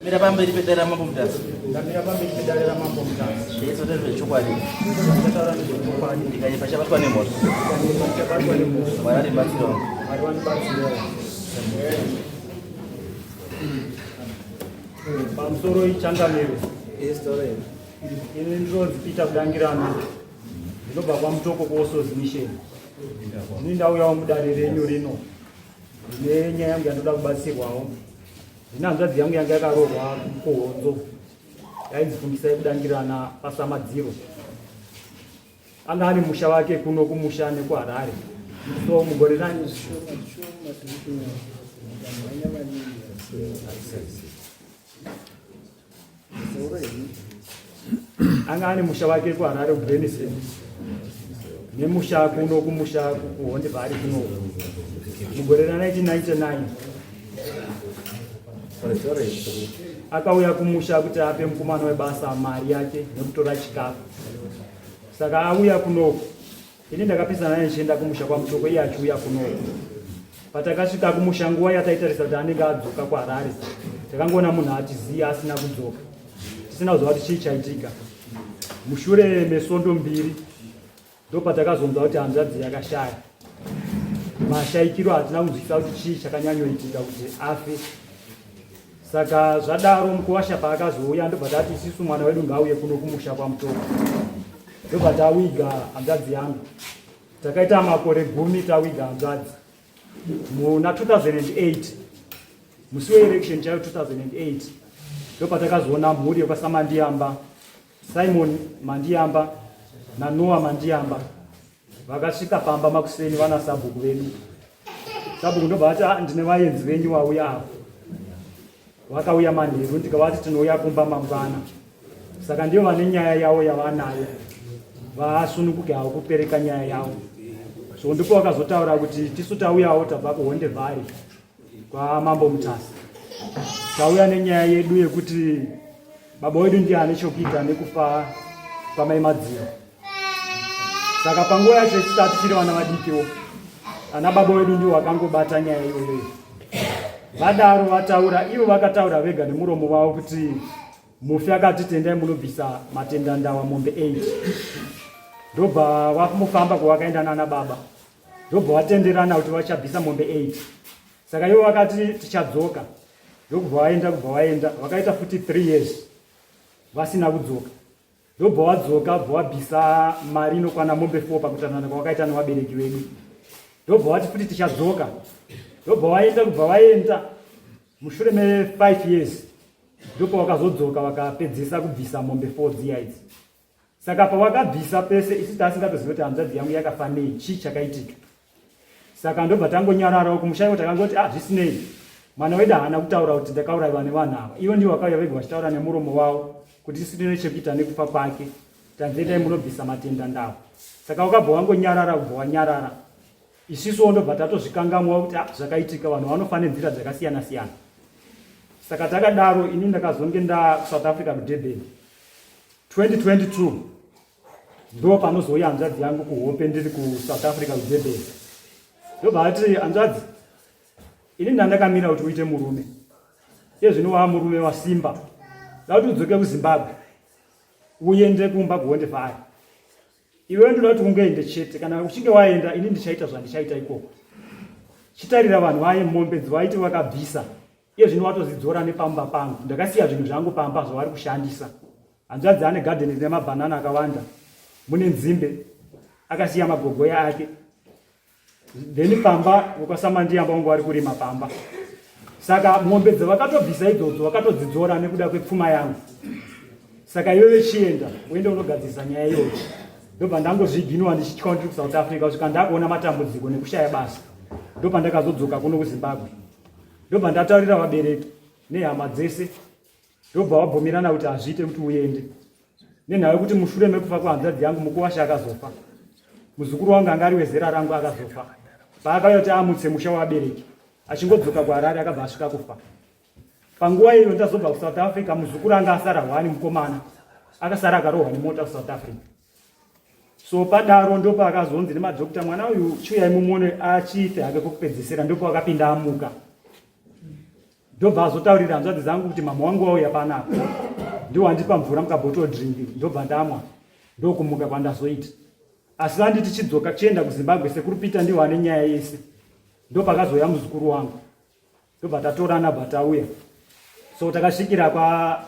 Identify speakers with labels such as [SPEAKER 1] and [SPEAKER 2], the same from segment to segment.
[SPEAKER 1] Mira pamberi pedare raMambo Mutasa.
[SPEAKER 2] Ndamira pamberi pedare raMambo Mutasa.
[SPEAKER 1] Ndaizotaura nezvechokwadi.
[SPEAKER 2] Ndataura nezvechokwadi.
[SPEAKER 1] Ndikanyepa chabatwa nemhosva.
[SPEAKER 2] Ndikanyepa chabatwa nemhosva.
[SPEAKER 1] Mwari andibatsirawo.
[SPEAKER 2] Mwari vandibatsirawo. Pamusoro ichangamiro. Ini ndinonzi Peter Kudangirana. Ndinobva kwaMutoko kuOsozi Mission. Ini ndauyawo mudare renyu rino. Ndine nyaya yangu yandoda kubatsirwawo. Ndine hanzvadzi yangu yanga yakaroorwa kuHonzo yainzi Fungisai Kudangirana paSamadziro. Anga ane musha wake kuno kumusha nekuHarare. So mugore ra anga ane musha wake kuHarare kuGrenison nemusha kuno kumusha kuHonde Valley kuno mugore ra 1999 akauya kumusha kuti ape mukomana webasa mari yake nekutora chikafu saka auya kunoku Ini ndakapisana naye ndichienda kumusha kwaMutoko iye achiuya kunoku. Patakasvika kumusha nguva yataitarisa kuti anenge adzoka kuHarare, takangoona munhu atiziya asina kudzoka, tisina kuziva kuti chii chaitika. Mushure mesvondo mbiri ndopatakazonzwa kuti hanzvadzi yakashaya. Mashaikiro hatina kunzwisisa kuti chii chakanyanyoitika kuti afe. Saka zvadaro mukuwasha paakazouya ndobva tati isisu mwana wedu ngaauye kuno kumusha kwaMutoko. Ndobva tawiga hanzvadzi yangu. Takaita makore gumi tawiga hanzvadzi. Muna 2008 musi weelection chaiyo 2008 ndopatakazoona mhuri yekwaSamandiyamba, Simon Mandiyamba naNoah Mandiyamba vakasvika pamba makuseni vana sabhuku vedu. Sabhuku ndobva vati ah, ndine vaenzi venyu vauya ava. Vakauya manheru ndikavati tinouya kumba mangwana. Saka ndivo vane nyaya yavo yavanayo. Vasununguke havo kupereka nyaya yavo. So ndipo vakazotaura kuti tisu tauyawo tabva kuHonde Valley kwaMambo Mutasa. Tauya nenyaya yedu yekuti baba wedu ndiye ane chokuita nekufa kwamai Madziro. Saka panguva yacho isu tatichiri vana vadikiwo, ana baba wedu ndiwo vakangobata nyaya iyoyo. Vadaro vataura, ivo vakataura vega nemuromo wavo kuti mufi akati tendai munobvisa matenda ndawa mombe 8. Ndobva vamufamba kwavakaenda nana baba, ndobva vatenderana kuti vachabvisa mombe 8. Saka ivo vakati tichadzoka, ndokubva vaenda, kubva vaenda, vakaita futi 3 years vasina kudzoka. Ndobva wadzoka bva wabvisa mari inokwana mombe 4 pakutanana kwawakaita nevabereki vedu. Ndobva wati futi tichadzoka. Ndobva waenda kubva waenda mushure me 5 years ndopawakazodzoka vakapedzisa kubvisa mombe 4 dziya idzi. Saka pawakabvisa pese isu taasingatozivi kuti hanzvadzi yangu yakafa nei chii chakaitika. Saka ndobva tangonyararawo kumusha iko takangoti ah zvisinei mwana wedu haana kutaura kuti ndakauraiwa nevanhu ava. Ivo ndivo vakauya vega vachitaura nemuromo wavo kuti isu tine chekuita nekufa kwake. Tanzi endai munobvisa matenda ndawo. Saka wakabva wangonyarara ubva wanyarara. Isusuwo ndobva tatozvikangamwa kuti ah zvakaitika vanhu vanofa nenzira dzakasiyana siyana. Saka takadaro ini ndakazonge nda kuSouth Africa kuDurban 2022 ndo panozouya hanzvadzi yangu kuhope ndiri kusouth africa kudurban ndobva ati hanzvadzi ini ndandakamira kuti uite murume iye zvino waa murume wasimba da kuti udzoke kuzimbabwe uende kumba kuhonde fari iwewe ndoda kuti ungoende chete kana uchinge waenda ini ndichaita zvandichaita ikoko chitarira vanhu vaye mombe dzivaiti vakabvisa iye zvino watozidzora nepamba pangu ndakasiya zvinhu zvangu pamba zvavari kushandisa Hanzvadzi ane garden rine mabhanana akawanda mune nzimbe akasiya magogoya ake then pamba vekwasamandiyamba vangu vari kurima pamba saka mombe dzavakatobvisa idzodzo vakatodzidzora nekuda kwepfuma yangu saka iwe vechienda uende unogadzirisa nyaya iyoyo ndobva ndangozviginwa ndichitya ndiri kusouth africa kusvika ndakuona matambudziko nekushaya basa ndopandakazodzoka kuno kuzimbabwe ndobva ndataurira vabereki nehama dzese ndobva wabvumirana kuti hazviite kuti uende nenhau yekuti mushure mekufa kwehanzvadzi yangu mukuwasha akazofa muzukuru wangu anga ari wezera rangu akazofa paakauya kuti amutse musha wevabereki achingodzoka kuharare akabva asvika kufa panguva iyo ndazobva kusouth africa muzukuru anga asara hwani mukomana akasara akarohwa nemota kusouth africa so padaro ndopaakazonzi nemadhokta mwana uyu chiuyai mumuone achiite hake kwekupedzisira ndopawakapinda amuka. Ndobva azotaurira hanzvadzi dzangu kuti mama wangu wauya panapa ndiwo andipa mvura mukabottle drink, ndobva ndamwa, ndokumuka kwandazoita. Asi vanditi chidzoka chienda kuZimbabwe, sekuru Peter ndiwo ane nyaya yese. Ndopakazouya muzukuru wangu, ndobva tatorana bva tauya. So takasvikira kwa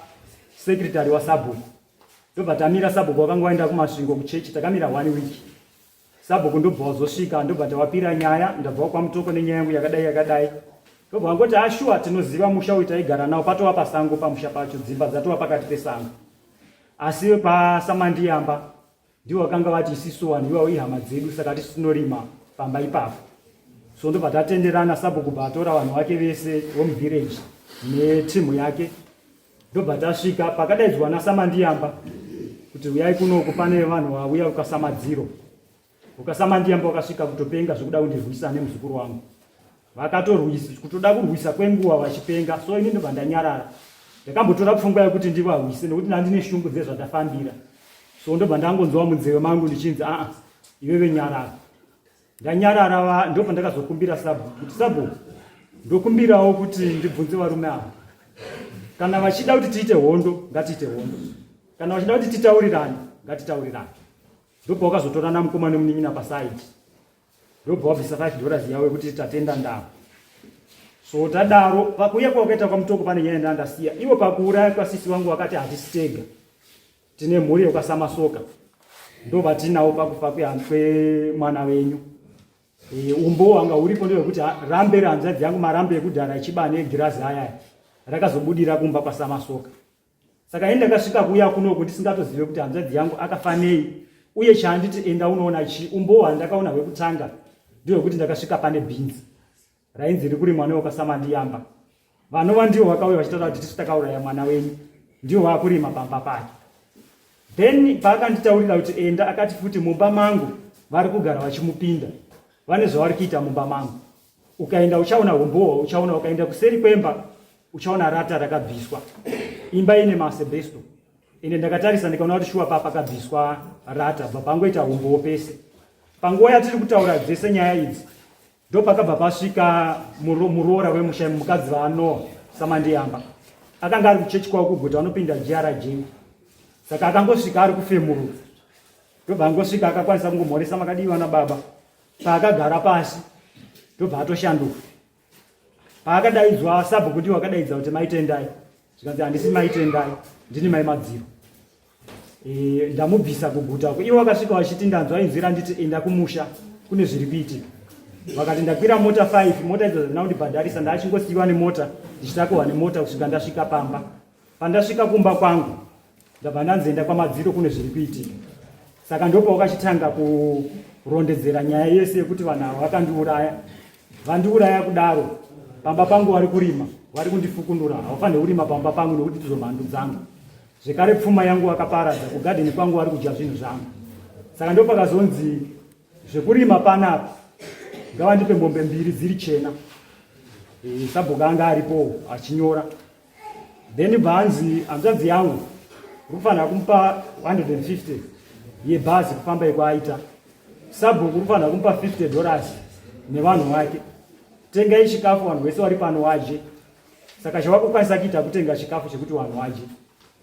[SPEAKER 2] secretary wasabhuku, ndobva tamira. Sabhuku wakanga waenda kuMasvingo kuchechi, takamira one week. Sabhuku ndobva wazosvika, ndobva tawapira nyaya, ndabva kwaMutoko nenyaya yangu yakadai yakadai. Ndobva wangoti ashuwa tinoziva musha uyu, taigara nawo, patova pasango pamusha pacho, dzimba dzatova pakati pesango. Asi paSamandiyamba ndiwo vakanga vati isisu vanhu ivavo ihama dzedu, saka tisu tinorima pamba ipapo. So ndobva tatenderana, sabhuku bva atora vanhu vake vese vomuvillage netimu yake, ndobva tasvika pakadaidzwa naSamandiyamba kuti uyai kunoku, pane vanhu vauya ukasamadziro. UkaSamandiyamba wakasvika kutopenga zvekuda kundirwisa nemuzukuru wangu, vakatorwisa kutoda kurwisa kwenguva vachipenga. So ini ndobva ndanyarara, ndakambotora pfungwa yekuti ndivarwise nekuti ndandine shungu dzezvatafambira. So ndobva ndangonzwa munzeve mangu ndichinzi, aa, iveve nyarara. Ndanyarara, ndobva ndakazokumbira sabhuku kuti, sabhuku, ndokumbirawo kuti ndibvunze varume ava, kana vachida kuti tiite hondo ngatiite hondo, kana vachida kuti titaurirane ngatitaurirane. Ndobva wakazotora namukoma nemunin'ina pasaidi, ndobva wabvisa $5 yavo yekuti tatenda ndavo. So tadaro, pakuuya kwawakaita kwaMutoko pane nyaya ndandasiya ivo pakuuraya kwasisi vangu, vakati hatisi tega, tine mhuri yekwaSamasoka ndo vatinawo pakufa kwemwana wenyu. Umbo hwanga huripo ndehwekuti rambe rehanzvadzi yangu, marambe ekudhara echibani egirazi aya, rakazobudira kumba kwaSamasoka. Saka ini ndakasvika kuuya kunoku ndisingatozive kuti hanzvadzi yangu akafa nei uye chaanditi enda unoona chii. Umbo hwandakaona hwekutanga ndehwekuti ndakasvika pane bhinzi rainzi riri kurimwa newakaSamandiyamba, vanova ndivo vakauya vachitaura kuti tisu takauraya mwana wenyu, ndivo vakurima pamba pake. Then paakanditaurira kuti enda, akati futi mumba mangu vari kugara vachimupinda, vane zvavari kuita mumba mangu, ukaenda uchaona umbowo, uchaona ukaenda kuseri kwemba uchaona rata rakabviswa, imba ine maasbestos. Ende ndakatarisa ndikaona kuti shuwa pa pakabviswa rata, bva pangoita umbowo pese. Panguva yatiri kutaura dzese nyaya idzi, ndopakabva pasvika muroora wemusha, mukadzi vaanoa Samandiyamba, akanga ari kuchechi kwavo kuguta, vanopinda GRJ. Saka akangosvika ari kufemuruka, ndobva angosvika akakwanisa kungomhoresa, makadiwa nababa. Paakagara pasi ndobva atoshanduka. Paakadaidzwa sabhuku ndiwo akadaidza kuti maitendai, zvikanzi handisi maitendai, ndini mai Madziro. Ndamubvisa kuguta uko. Ivo vakasvika vachiti ndanzwa inzwi randiti enda kumusha kune zviri kuitika. Vakati ndakwira mota 5, mota idzo dzina kundibhadharisa, ndachingosiyiwa nemota ndichitakurwa nemota kusvika ndasvika pamba. Pandasvika kumba kwangu ndabva ndanzi enda kwaMadziro kune zviri kuitika. Saka ndopa wakachitanga kurondedzera nyaya yese yekuti vanhu ava vakandiuraya, vandiuraya kudaro, pamba pangu vari kurima, vari kundifukunura, havafaniri kurima pamba pangu nekuti ndizo mhandu dzangu. Zvekare pfuma yangu vakaparadza, kugadheni kwangu vari kudya zvinhu zvangu. Saka ndopakazonzi zvekurima panapa ngavandipe mombe mbiri dziri chena. Sabhuku anga aripo achinyora. Then bvanzi hanzvadzi yangu rufanira kumupa 150 yebhazi kufamba ikwaita, sabhuku rufanira kumupa $50 nevanhu vake, tengai chikafu vanhu vese vari pano vadye. Saka chavakukwanisa kuita kutenga chikafu chekuti vanhu vadye,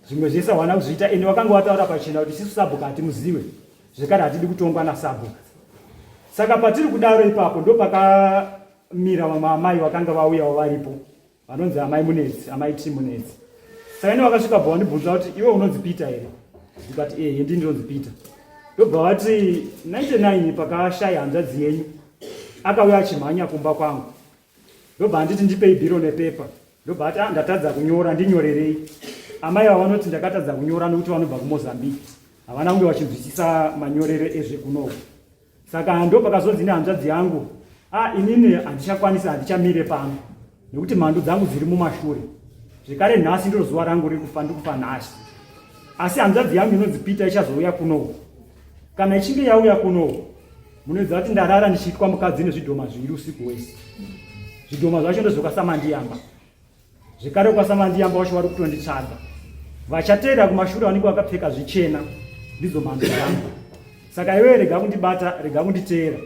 [SPEAKER 2] zvimwe zvese havana kuzviita. Ende vakanga vataura pachena kuti isisu sabhuku hatimuziwe, zvekare hatidi kutongwa nasabhuku. Saka patiri kudaro ipapo ndopakamira vamwe amai vakanga vauyawo varipo, vanonzi amai Munetsi, amai T Munetsi. Saka ine vakasvika bva vandibvunza kuti iwe unonzi Peter here, ndikati ehe, ndini ndinonzi Peter. Ndobva vati 99 pakashaya hanzvadzi yenyu akauya achimhanya kumba kwangu, ndobva anditi ndipei bhiro nepepa, ndobva ati ah, ndatadza kunyora, ndinyorerei. Amai ava vanoti ndakatadza kunyora nekuti vanobva kuMozambique, havana kunge vachinzwisisa manyorero ezvekunoku. Saka ndo pakazonzi nehanzvadzi yangu, ah, inini handichakwanisi, handichamire pano nekuti mhandu dzangu dziri mumashure, zvekare nhasi ndiro zuva rangu rekufa, ndikufa nhasi. Asi hanzvadzi yangu inonzi Peter ichazouya kunoku. Kana ichinge yauya kunoku, munoziva kuti ndarara ndichiitwa mukadzi nezvidhoma zviviri usiku hwese. Zvidhoma zvacho ndozvokwaSamandiyamba, zvekare kwaSamandiyamba wacho vari kutonditsvaga, vachateera kumashure vanenge vakapfeka zvichena, ndidzo mhando dzangu. Saka iwewe rega kundibata, rega kunditeera,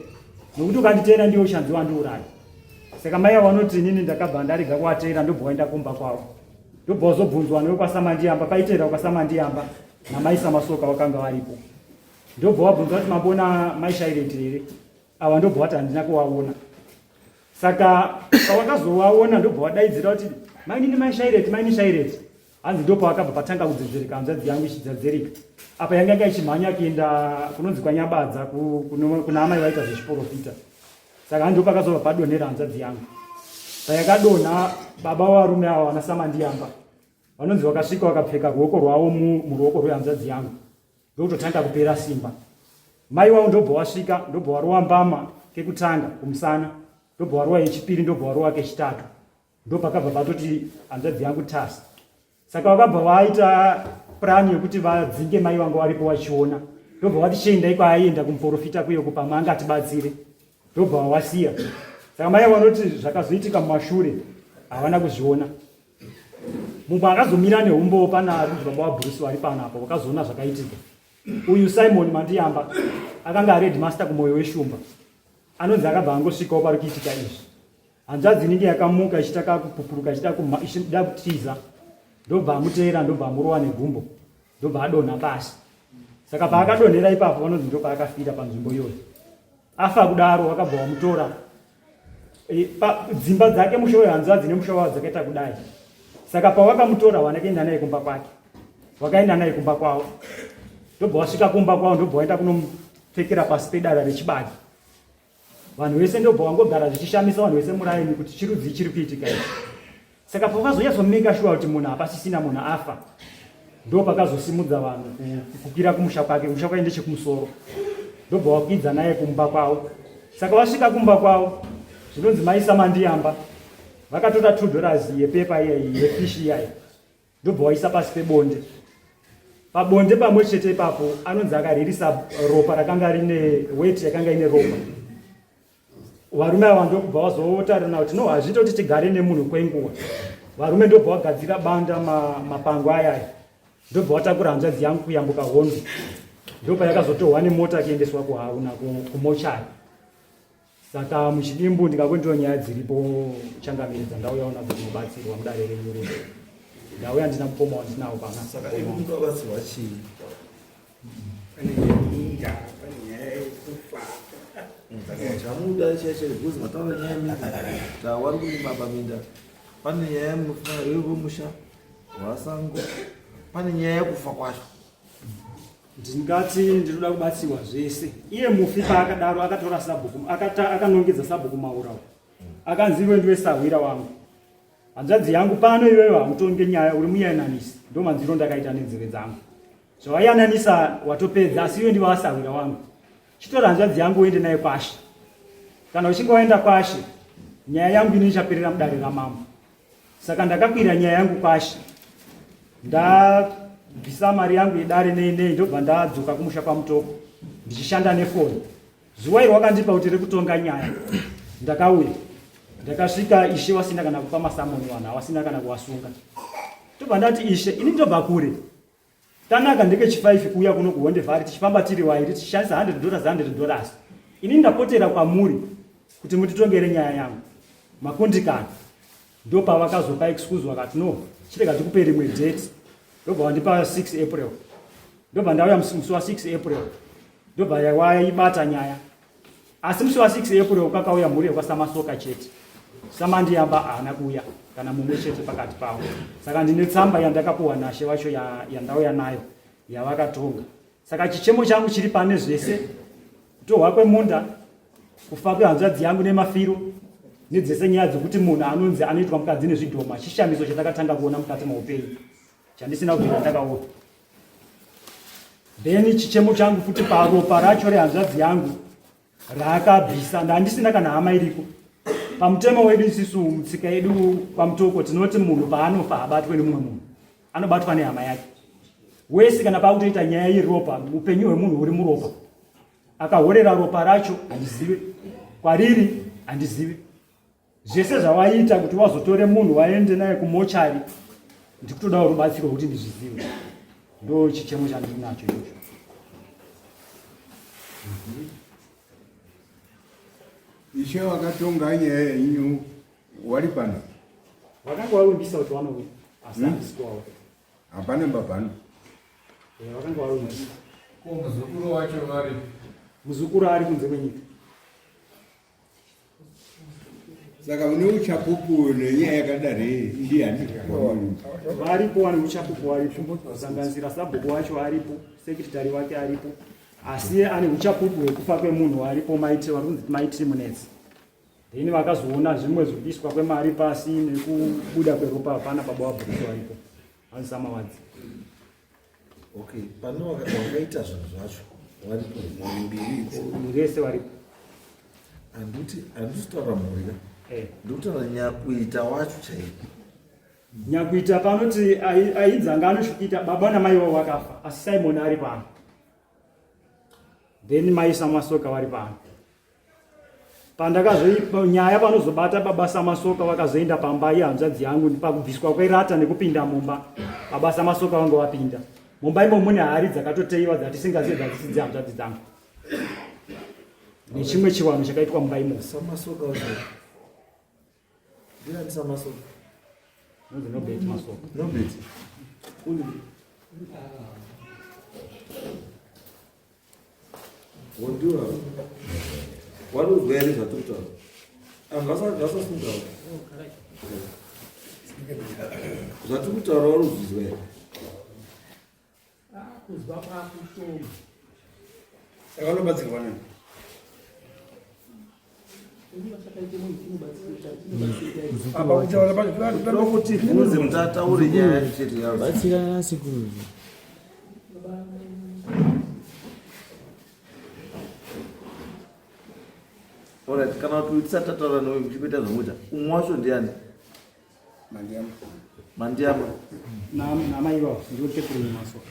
[SPEAKER 2] nokuti ukanditeera ndiwe uchanzi wandiuraya. Saka mai avo vanoti inini ndakabva ndarega kuvateera ndobva waenda kumba kwavo. Ndobva wazobvunzwa newe kwaSamandiyamba paiteera kwaSamandiyamba namai Samasoka vakanga varipo. Ndobva wabvunzwa kuti mabona mai Shaireti here? Ava ndobva wati handina kuvaona. Saka pawakazovaona ndobva wadaidzira kuti mainini mai Shaireti, maini Shaireti. Hanzi ndopawakabva patanga kudzedzereka hanzvadzi yangu ichidzadzerika. Apa yanga yanga ichimhanya kuenda kunonzi kwaNyabadza kuna amai vaita zvechiporofita. Saka hanzi ndopakazobva padonhera hanzvadzi yangu. Payakadonha baba varume ava vana Samandiyamba vanonzi vakasvika vakapfeka ruoko rwavo muruoko rwehanzvadzi yangu ndokutotanga kupera simba. Mai wavo ndobva wasvika ndobva warowa mbama kekutanga kumusana ndobva warowa yechipiri ndobva warowa kechitatu ndopakabva patoti hanzvadzi yangu tasi. Saka vakabva vaita prani yekuti vadzinge mai vangu varipo vachiona ndobva vati chiendai kwaaienda kumuporofita kuye kupamwe angatibatsire ndobva vavasiya. Saka mai vanoti zvakazoitika mumashure havana kuzviona. Mumwe akazomira neumbowo pana ari kuti baba vaBruce vari pano apa vakazoona zvakaitika. Uyu Simon Mandiyamba akanga ari headmaster kumoyo weshumba anonzi akabva angosvikawo pari kuitika izvi. Hanzvadzi inenge yakamuka ichitaka kupupuruka ichida kutiza ndobva amuteera ndobva amurova negumbo ndobva adonha pasi. Saka paakadonhera ipapo vanonzi ndopaakafira panzvimbo iyoyo. Afa kudaro vakabva vamutora e, dzimba dzake musha wehanzvadzi nemusha wavo dzakaita kudai. Saka pavakamutora havana kuenda naye kumba kwake, vakaenda naye kumba kwavo ndobva vasvika kumba kwavo ndobva vaenda kunomupfekera pasi pedara rechibage. Vanhu vese ndobva wangogara zvichishamisa vanhu vese muraini kuti chirudzii chiri kuitika ichi. Saka pakazonyatsomeka shuwa kuti munhu hapasisina munhu afa ndo pakazosimudza vanhu kukwira kumusha kwake. Kumusha kwake ndechekumusoro ndobva wakwidza naye kumba kwavo. Saka vasvika kumba kwavo zvinonzi mai Samandiyamba vakatora 2 dollars yepepa iya yefish iya ndobva waisa pasi pebonde. Pabonde pamwe chete ipapo anonzi akaririsa ropa rakanga rine weti yakanga ine ropa. Varume ava ndokubva vazotarirana kuti no hazviite kuti tigare nemunhu kwenguva. Varume ndobva vagadzira banda mapango aya aya ndobva vatakura hanzvadzi yangu kuyambuka hondo ndopayakazotorwa nemota kuendeswa kuhauna kumochari. Saka muchidimbu ndingangoti ndiyo nyaya dziripo changamire dzandauyawo nadzo kunobatsirwa mudare renyu rino. Ndauya ndina mukoma wandinawo pana.
[SPEAKER 1] Saka iwe munobatsirwa chii?
[SPEAKER 3] Pane yeminda, pane nyaya yekufa.
[SPEAKER 1] Chamuda chaicho because mataura nyaya yeminda tawari kurima paminda pane nyaya yemusha wasango pane nyaya yekufa kwacho.
[SPEAKER 2] Ndingati ndinoda kubatsirwa zvese. Iye mufi paakadaro akatora sabhuku akanongedza sabhuku Maura uyu. Akanzi iwe ndiwe sahwira wangu. Hanzvadzi yangu pano iwewe hautonge nyaya uri muyananisi. Ndo manzwiro ndakaita nenzeve dzangu. Zvawayananisa watopedza asi iwe ndiwe wasahwira wangu. Chitora hanzvadzi yangu uende naye kwashe. Kana uchinge waenda kwashe nyaya yangu ino ichaperera mudare ramambo. Saka ndakakwira nyaya yangu kwashe. Ndabvisa mari yangu yedare nei nei ndobva ndadzoka kumusha kwaMutoko ndichishanda nefoni. Zuva iro wakandipa kuti rekutonga nyaya. Ndakauya. Ndakasvika ishe wasina kana kupa masamoni vanhu awasina kana kuwasunga. Ndobva ndati ishe ini ndobva kure. Tanaka ndekechifaifi kuuya kuno kuHonde Valley tichifamba tiri vairi tichishandisa 100 dollars 100 dollars. Ini ndapotera kwamuri kuti mutitongere nyaya yangu. Makundikana. Ndopavakazopa excuse vakati no, chirega tikupe rimwe date. Ndobva vandipa 6 April. Ndobva ndauya musi wa 6 April. Ndobva waibata nyaya. Asi musi wa 6 April kwakauya mhuri yekwaSamasoka chete. Samandiyamba haana kuuya kana mumwe chete pakati pavo. Saka ndine tsamba yandakapuwa nashe vacho yandauya nayo yavakatonga. Saka chichemo changu chiri pane zvese kutorwa kwemunda, kufa kwehanzvadzi yangu nemafiro nedzese nyaya dzekuti munhu anonzi anoitwa mukadzi nezvidhoma chishamiso chatakatanga kuona mukati meupenyu chandisina kubvira ndakaona. Then chichemo changu futi paropa racho rehanzvadzi yangu raakabvisa ndandisina kana hama iriko. Pamutemo wedu isisu mutsika yedu kwaMutoko tinoti munhu paanofa habatwe nemumwe munhu, anobatwa nehama yake. Wese kana pakutoita nyaya yeropa, upenyu hwemunhu huri muropa. Akahorera ropa racho handizive, kwariri handizive. Zvese zvawaiita kuti wazotore munhu waende naye kumochari ndikutodawo rubatsiro rwekuti ndizvizive. Ndo chichemo chandinacho ichocho.
[SPEAKER 3] Ishe wakatonga nyaya yenyu. Wari pano.
[SPEAKER 2] Vakanga vavimbisa kuti vanouya asi handisi kuvaona.
[SPEAKER 3] Hapana mbabvano.
[SPEAKER 2] Eh, vakanga vavimbisa.
[SPEAKER 4] Ko muzukuru wacho vari?
[SPEAKER 2] Muzukuru ari kunze kwenyika.
[SPEAKER 3] Saka une uchapupu nenyaya yakadari ndiani?
[SPEAKER 2] Varipo vane uchapupu varipo, kusanganisira sabhuku wacho aripo, sekretary wake aripo, asi ane uchapupu hwekufa kwemunhu aripo maiti vari kunzi maiti Munetsi. Then vakazoona zvimwe zvekuiswa kwemari pasi nekubuda kweropa hapana baba vaBruce varipo hanzi Samawadzi.
[SPEAKER 1] Okay, pane wakaita zvinhu zvacho varipo mhuri mbiri idzi.
[SPEAKER 2] Mhuri yese varipo.
[SPEAKER 1] Handiti handisi kutaura mhuri ka.
[SPEAKER 2] Eh.
[SPEAKER 1] Ndikutaura nyakuita wacho chaipo.
[SPEAKER 2] Nyakuita panoti ainzi anga anosvikita baba namai vavo vakafa asi Simon ari pano. Then mai Samasoka vari pano. Pandakazoipa nyaya panozobata baba Samasoka vakazoenda pamba yehanzvadzi yangu pakubviswa kwerata nekupinda mumba. Baba Samasoka vanga vapinda. Mumba imo mune hari dzakatoteiwa dzatisingazive dzadzisi dzehanzvadzi dzangu. Nechimwe chivanhu chakaitwa mumba imo.
[SPEAKER 1] Samasoka wacho. Ndiani Samasoka?
[SPEAKER 2] Nonzi Nobert Masoka.
[SPEAKER 1] Nobert. Uri. Wondiwa. Wari kuzwa here zvatiri kutaura? Ngasasungawo. Zvatiri kutaura wari kuzvizwa here?
[SPEAKER 5] Kuzwa kwakushoma.
[SPEAKER 3] Saka unobatsirwa nani?
[SPEAKER 1] Ndokuti bvunze kuti ataure nyaya chete yacho.
[SPEAKER 6] Batsirana sekuru.
[SPEAKER 1] Alright, kana kuti tisati tataura newe muchikuita zvamuita, umwe wacho ndiani?
[SPEAKER 3] Mandiyama.
[SPEAKER 1] Mandiyama.
[SPEAKER 2] Namai vavo ndiwo Catherine Masoka.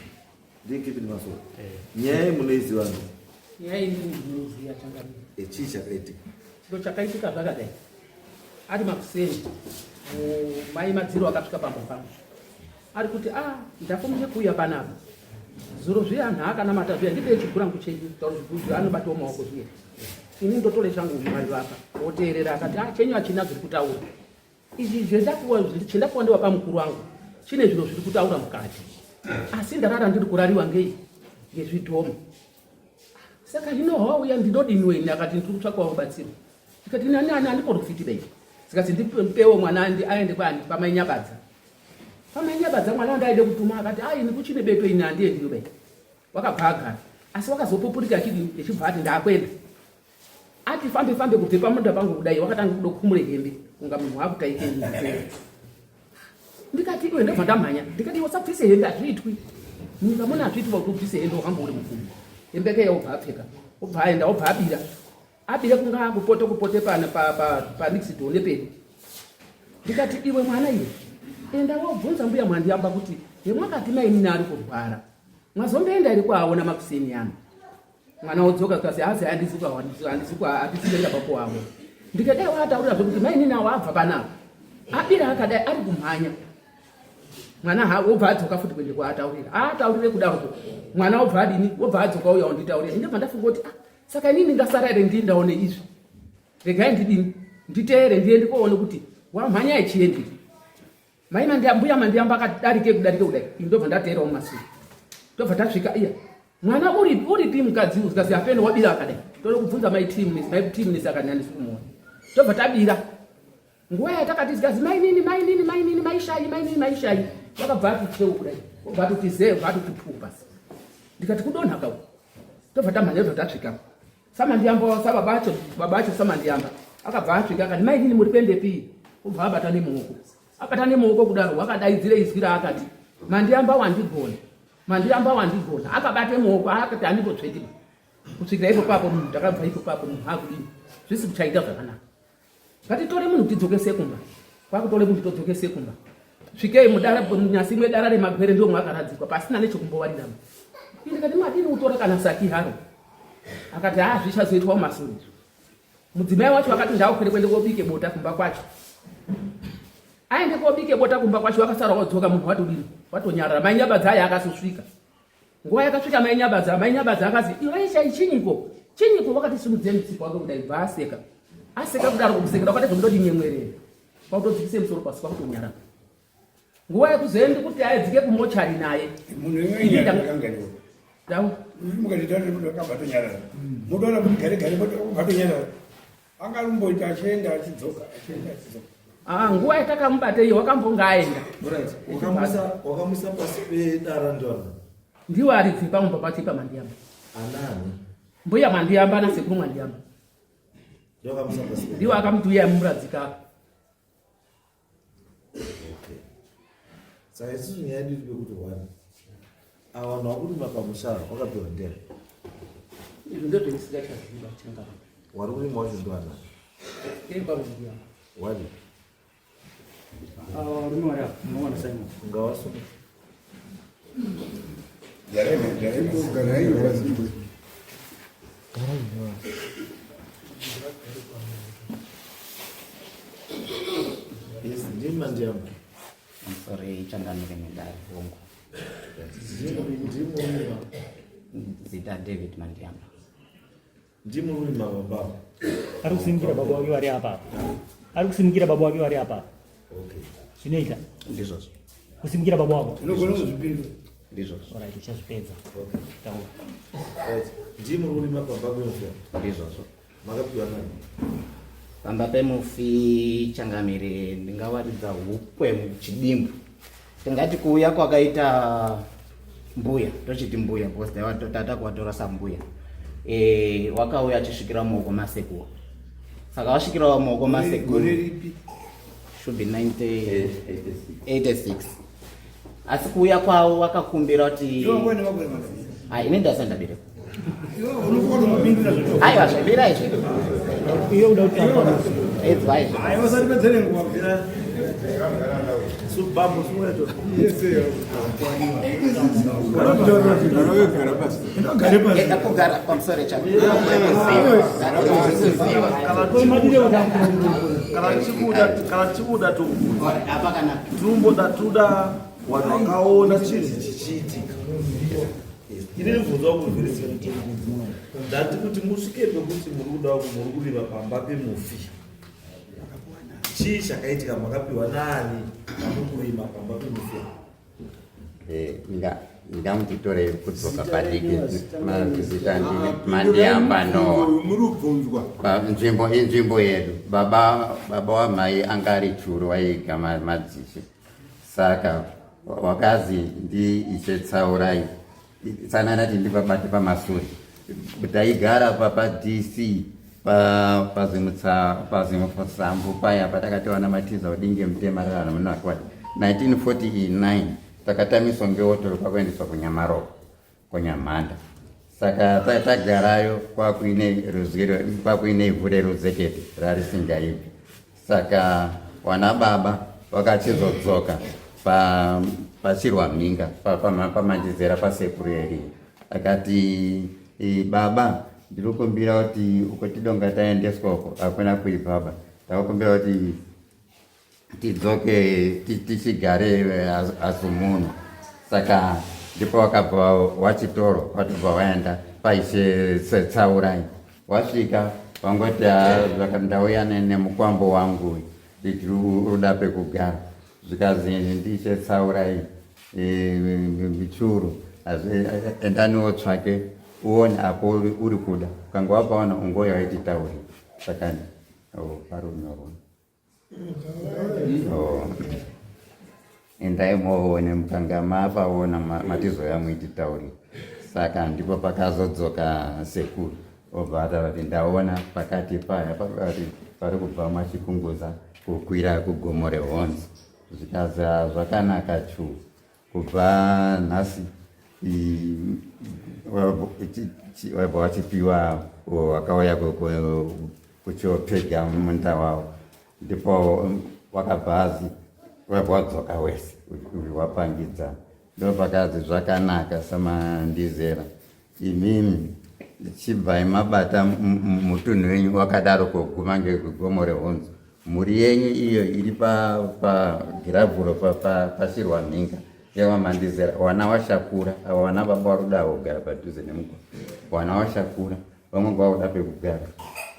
[SPEAKER 1] Ndiye Catherine Masoka. Eh. Nyaya iyi munoiziva no?
[SPEAKER 5] Nyaya iyi ndinoiziva changamire.
[SPEAKER 1] Eh, chii chakaitika?
[SPEAKER 5] Chiro chakaitika zvakadai. Ari makuseni mai Madziro akasvika pamba pangu. Ari kuti ah ndafumije kuuya panapa. Zuro zviya anhu akanamata zviya ndipe chigurangu chenyu tauro zviguzu anobatawo maoko zviya. Ini ndotore changu mai vapa. Oteerera akati ah chenyu hachina zviri kutaura. Izvi zvendapuwa chendapuwa ndiwa mukuru wangu chine zviro zviri kutaura mukati asi ndarara ndiri kurariwa ngei ngezvidhoma saka hino hauya ndinodini weni akati ndiri kutsvakawo rubatsiro ndikati nani ani andiporofiti dai zikati ndipewo mwana aende kwani pamainyabadza pamainyabadza mwana wandaide kutuma akati aini kuchine beto ini handiendiyo dai wakabva agara asi wakazopupurika achidini echibva ati ndakwenda ati fambe fambe kubve pamunda pangu kudai wakatanga kuda kukumure hembe kunga munhu wakutaike ndikati iwe ndobva ndamhanya ndikati iwe usabvise hembe hazviitwi munyika muna hazviitwi kuti ubvise hembe uhamba uri mukuru hembe ke yaubva apfeka obva aenda obva abira abira kunga kupote kupote panixidone pedu ndikati iwe mwana iwe enda wobvunza mbuya mwandiyamba kuti hemwakati mainini ari kurwara mwazomboenda iri kwaona makuseni ano mwana wodzoka kasi hazi handisi handisi kuenda papo wavo ndikadai waataurira zvekuti mainini awo abva panapa abira akadai ari kumhanya mwana wobva adzoka futi kuende kwaataurira aataurire kudaroko mwana wobva adini wobva adzoka uya wonditaurira ndobva ndafunga kuti ah, saka inini ndasara here ndii ndaone izvi regai ndidini nditeere ndiende koone kuti wamhanya ichiendi Mai mandiya mbuya mandiyamba akadarike kudarike kudai ini ndobva ndateerawo mumasure ndobva tasvika iya mwana uripi uripi mukadzi uyu zikazi apeno wabira akadai tode kubvunza mai team mai team nesi akati handisi kumuona ndobva tabira nguva yatakati zikazi mai nini mai nini mai nini mai shayi mai nini mai shayi wakabva ati cheu kudai wobva atoti zee wobva atoti puu basi ndikati kudonha kau ndobva tamhanya ndobva tasvika Samandiyamba sababa acho baba acho Samandiyamba akabva asvika akati mai nini muri kuendepi obva abata nemuoko abata nemuoko kudaro wakadaidzira izwi raakati Mandiyamba wandigona Mandiyamba wandigona akabate muoko akati andimbotsveti kusvikira ipo papo munhu ndakabva ipo papo munhu akudini zvisi kuchaita zvakanaka ngatitore munhu tidzokese kumba kwakutore munhu todzokese kumba svikei mudara munyasi mwedara remagwere ndiwo mwakaradzikwa pasina nechekumbowariramo ndikati madini kutora kana saki haro akati haa zvichazoitwa mumasure izvo mudzimai wacho akati ndaukwere kuende kobike bota kumba kwacho aende kobike bota kumba kwacho wakasara wodzoka munhu watodini watonyarara mainyabadza aya akasosvika nguva yakasvika mainyabadza mainyabadza akazi iwe chai chinyiko chinyiko wakati simudzei mutsipa wake kudai bva aseka aseka kudaro kusekera kwati zvomudoti nyemwerere Kwakutodzikise musoro pasi kwakutonyarara. Nguva yekuzoenda kuti aidzike kumochari naye.
[SPEAKER 3] Munhu iwewe
[SPEAKER 5] Ndau.
[SPEAKER 3] Mukati munhu akabatonyarara. Munoona kuti gare gare batonyarara. Anga arumboita achienda achidzoka achienda achidzoka.
[SPEAKER 5] Ah, nguva yatakamubata iyo wakambonga aenda.
[SPEAKER 1] Right. Wakamuisa wakamuisa pasi pedara ndiwana.
[SPEAKER 5] Ndiwo aridzi pamwe papacho ipa Mandiyamba.
[SPEAKER 1] Anani?
[SPEAKER 5] Mbuya Mandiyamba nasekuru Mandiyamba.
[SPEAKER 1] Ndiwo akamuisa pasi.
[SPEAKER 5] Ndiwo akamuti uya muradzika apa.
[SPEAKER 1] Okay. Saka isusu nyaya yedu iri pekuti one. Ava vanhu vakurima pamusha wakapiwa ndera.
[SPEAKER 5] Izvo ndozvendisingachaziva changara.
[SPEAKER 1] Wari kurima wacho ndiwanani?
[SPEAKER 5] Iri paMandiyamba.
[SPEAKER 1] Wari.
[SPEAKER 2] Ah, varume vari apa munowana Simon.
[SPEAKER 1] Ngawasunga. Yes, ndini Mandiyamba.
[SPEAKER 6] Sorry, changamire nedare hongu.
[SPEAKER 1] Ndimi murima.
[SPEAKER 6] Zita David Mandiyamba.
[SPEAKER 1] Ndimi murima baba.
[SPEAKER 2] Ari kusimukira baba wake vari apa. Ari kusimukira baba wake vari apa.
[SPEAKER 1] Okay.
[SPEAKER 2] Zvinoita
[SPEAKER 6] Ndizvozvo.
[SPEAKER 2] kusimukira baba wako.
[SPEAKER 3] Unogona kuzvipindura.
[SPEAKER 6] Ndizvozvo.
[SPEAKER 2] Alright, uchazvipedza.
[SPEAKER 1] Okay.
[SPEAKER 2] Taura.
[SPEAKER 1] Right. Ndimi murima pamba pemufi.
[SPEAKER 6] Ndizvozvo.
[SPEAKER 1] Makapiwa nani?
[SPEAKER 6] Pamba pemufi changamire ndingawaridza hukwe muchidimbu. Tingati kuuya kwakaita mbuya, tochiti mbuya because tata kuvatora sambuya. Eh, wakauya achisvikira mumaoko masekuru. Saka wasvikira mumaoko masekuru.
[SPEAKER 3] Gore ripi?
[SPEAKER 6] Should be 1986. Asi kuuya kwavo wakakumbira kuti
[SPEAKER 3] Iwe wangwani makore mangani?
[SPEAKER 6] Hai, ini ndasati ndaberekwa.
[SPEAKER 3] Iwe unokona kumupindura zvacho.
[SPEAKER 6] Aiwa, zvibira izvi.
[SPEAKER 2] Iwe uda kutamba.
[SPEAKER 6] Edzwa izvi.
[SPEAKER 3] Aiwa usatipedzere nguva.
[SPEAKER 1] Subambo sumweto.
[SPEAKER 3] Gara pasi. Gare pasi.
[SPEAKER 6] Enda kugara pamusoro chako.
[SPEAKER 1] Kana tichikuda kana tichikuda tokubvunza.
[SPEAKER 6] Apa kana
[SPEAKER 1] Tinomboda toda vanhu vakaona chinhu chichiitika. Ini ndibvunza wangu very simple. Ndati kuti musvike pekuti muri kuda muri kurima pamba pemufi. Chii chakaitika makapiwa nani pamuri kurima pamba pemufi?
[SPEAKER 7] Ndingamutitore kudzoka padiki mazita ndini Mandiyamba Noah.
[SPEAKER 3] Muri kubvunzwa.
[SPEAKER 7] Nzvimbo inzvimbo yedu. Baba baba wamai anga ari churu waiga madzishe. Saka wakazi ndi Ishe Tsaurai. Tsanana ndivabate pamasure. Taigara pa DC pa pazimutsa pazimutsambu paya patakatiwana matiza udinge mutema rarana munakwati 1949 takatamiswa ngeotoro kwakuendeswa kunyamaroko kunyamhanda. Saka tagarayo kwakuine ruziro kwakuine ivhu rerudzekete rarisingaibvi. Saka wana baba vakachizodzoka pachirwa mhinga pamandizera pasekuru Eria. Akati baba ndinokumbira kuti uko tidonga taendeswa uko hakuna kuibaba. Ndakumbira kuti tidzoke tichigare azumunhu. Saka ndipo wakabva wachitoro watobva waenda paishe Tsaurai. Wasvika wangoti ndauya nemukwambo wangu ndiri ruda pekugara. Zvikazi ndishe Tsaurai michuru endaniwo tsvake uone apo uri kuda. Ukanga wapaona ungoya waititauri. Saka pari unyorwa. Endai moone mukanga mapaona matizoya muititauri. Saka ndipo pakazodzoka sekuru obva ataura kuti ndaona pakati paya pakati pari kubva machikunguza kukwira kugomo rehonzo. Zvikazi zvakanaka chu kubva nhasi wabva wachipiwa wakauya kuchiopega munda wavo. Ndipo wakabva wabva wadzoka wese wapangidza. Ndopakazi zvakanaka samandizera imimi chibvai mabata mutunhu wenyu wakadaro kuguma ngegomo rehonzo. Mhuri yenyu iyo iri pagiravhuro pashirwa mhinga yavamandizera. Wana washakura ava wana baba waruda kugara padhuze nemugwagwa. Wana washakura vamwe vakuda pekugara.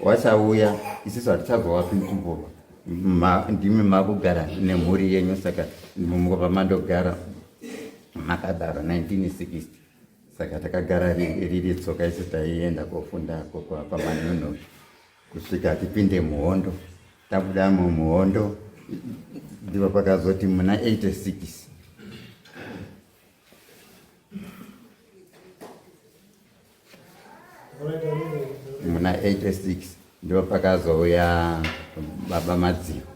[SPEAKER 7] Wachauya isisu hatichazowapi nzvimbo. Ndimi makugara nemhuri yenyu, saka mukobva mandogara makadaro 1960. Saka takagara riri tsoka isu taienda kofunda kwamanunuri kusvika tipinde muhondo. Tabudamo muhondo ndipo pakazoti muna 86 muna 86 ndipo pakazouya baba Madziro,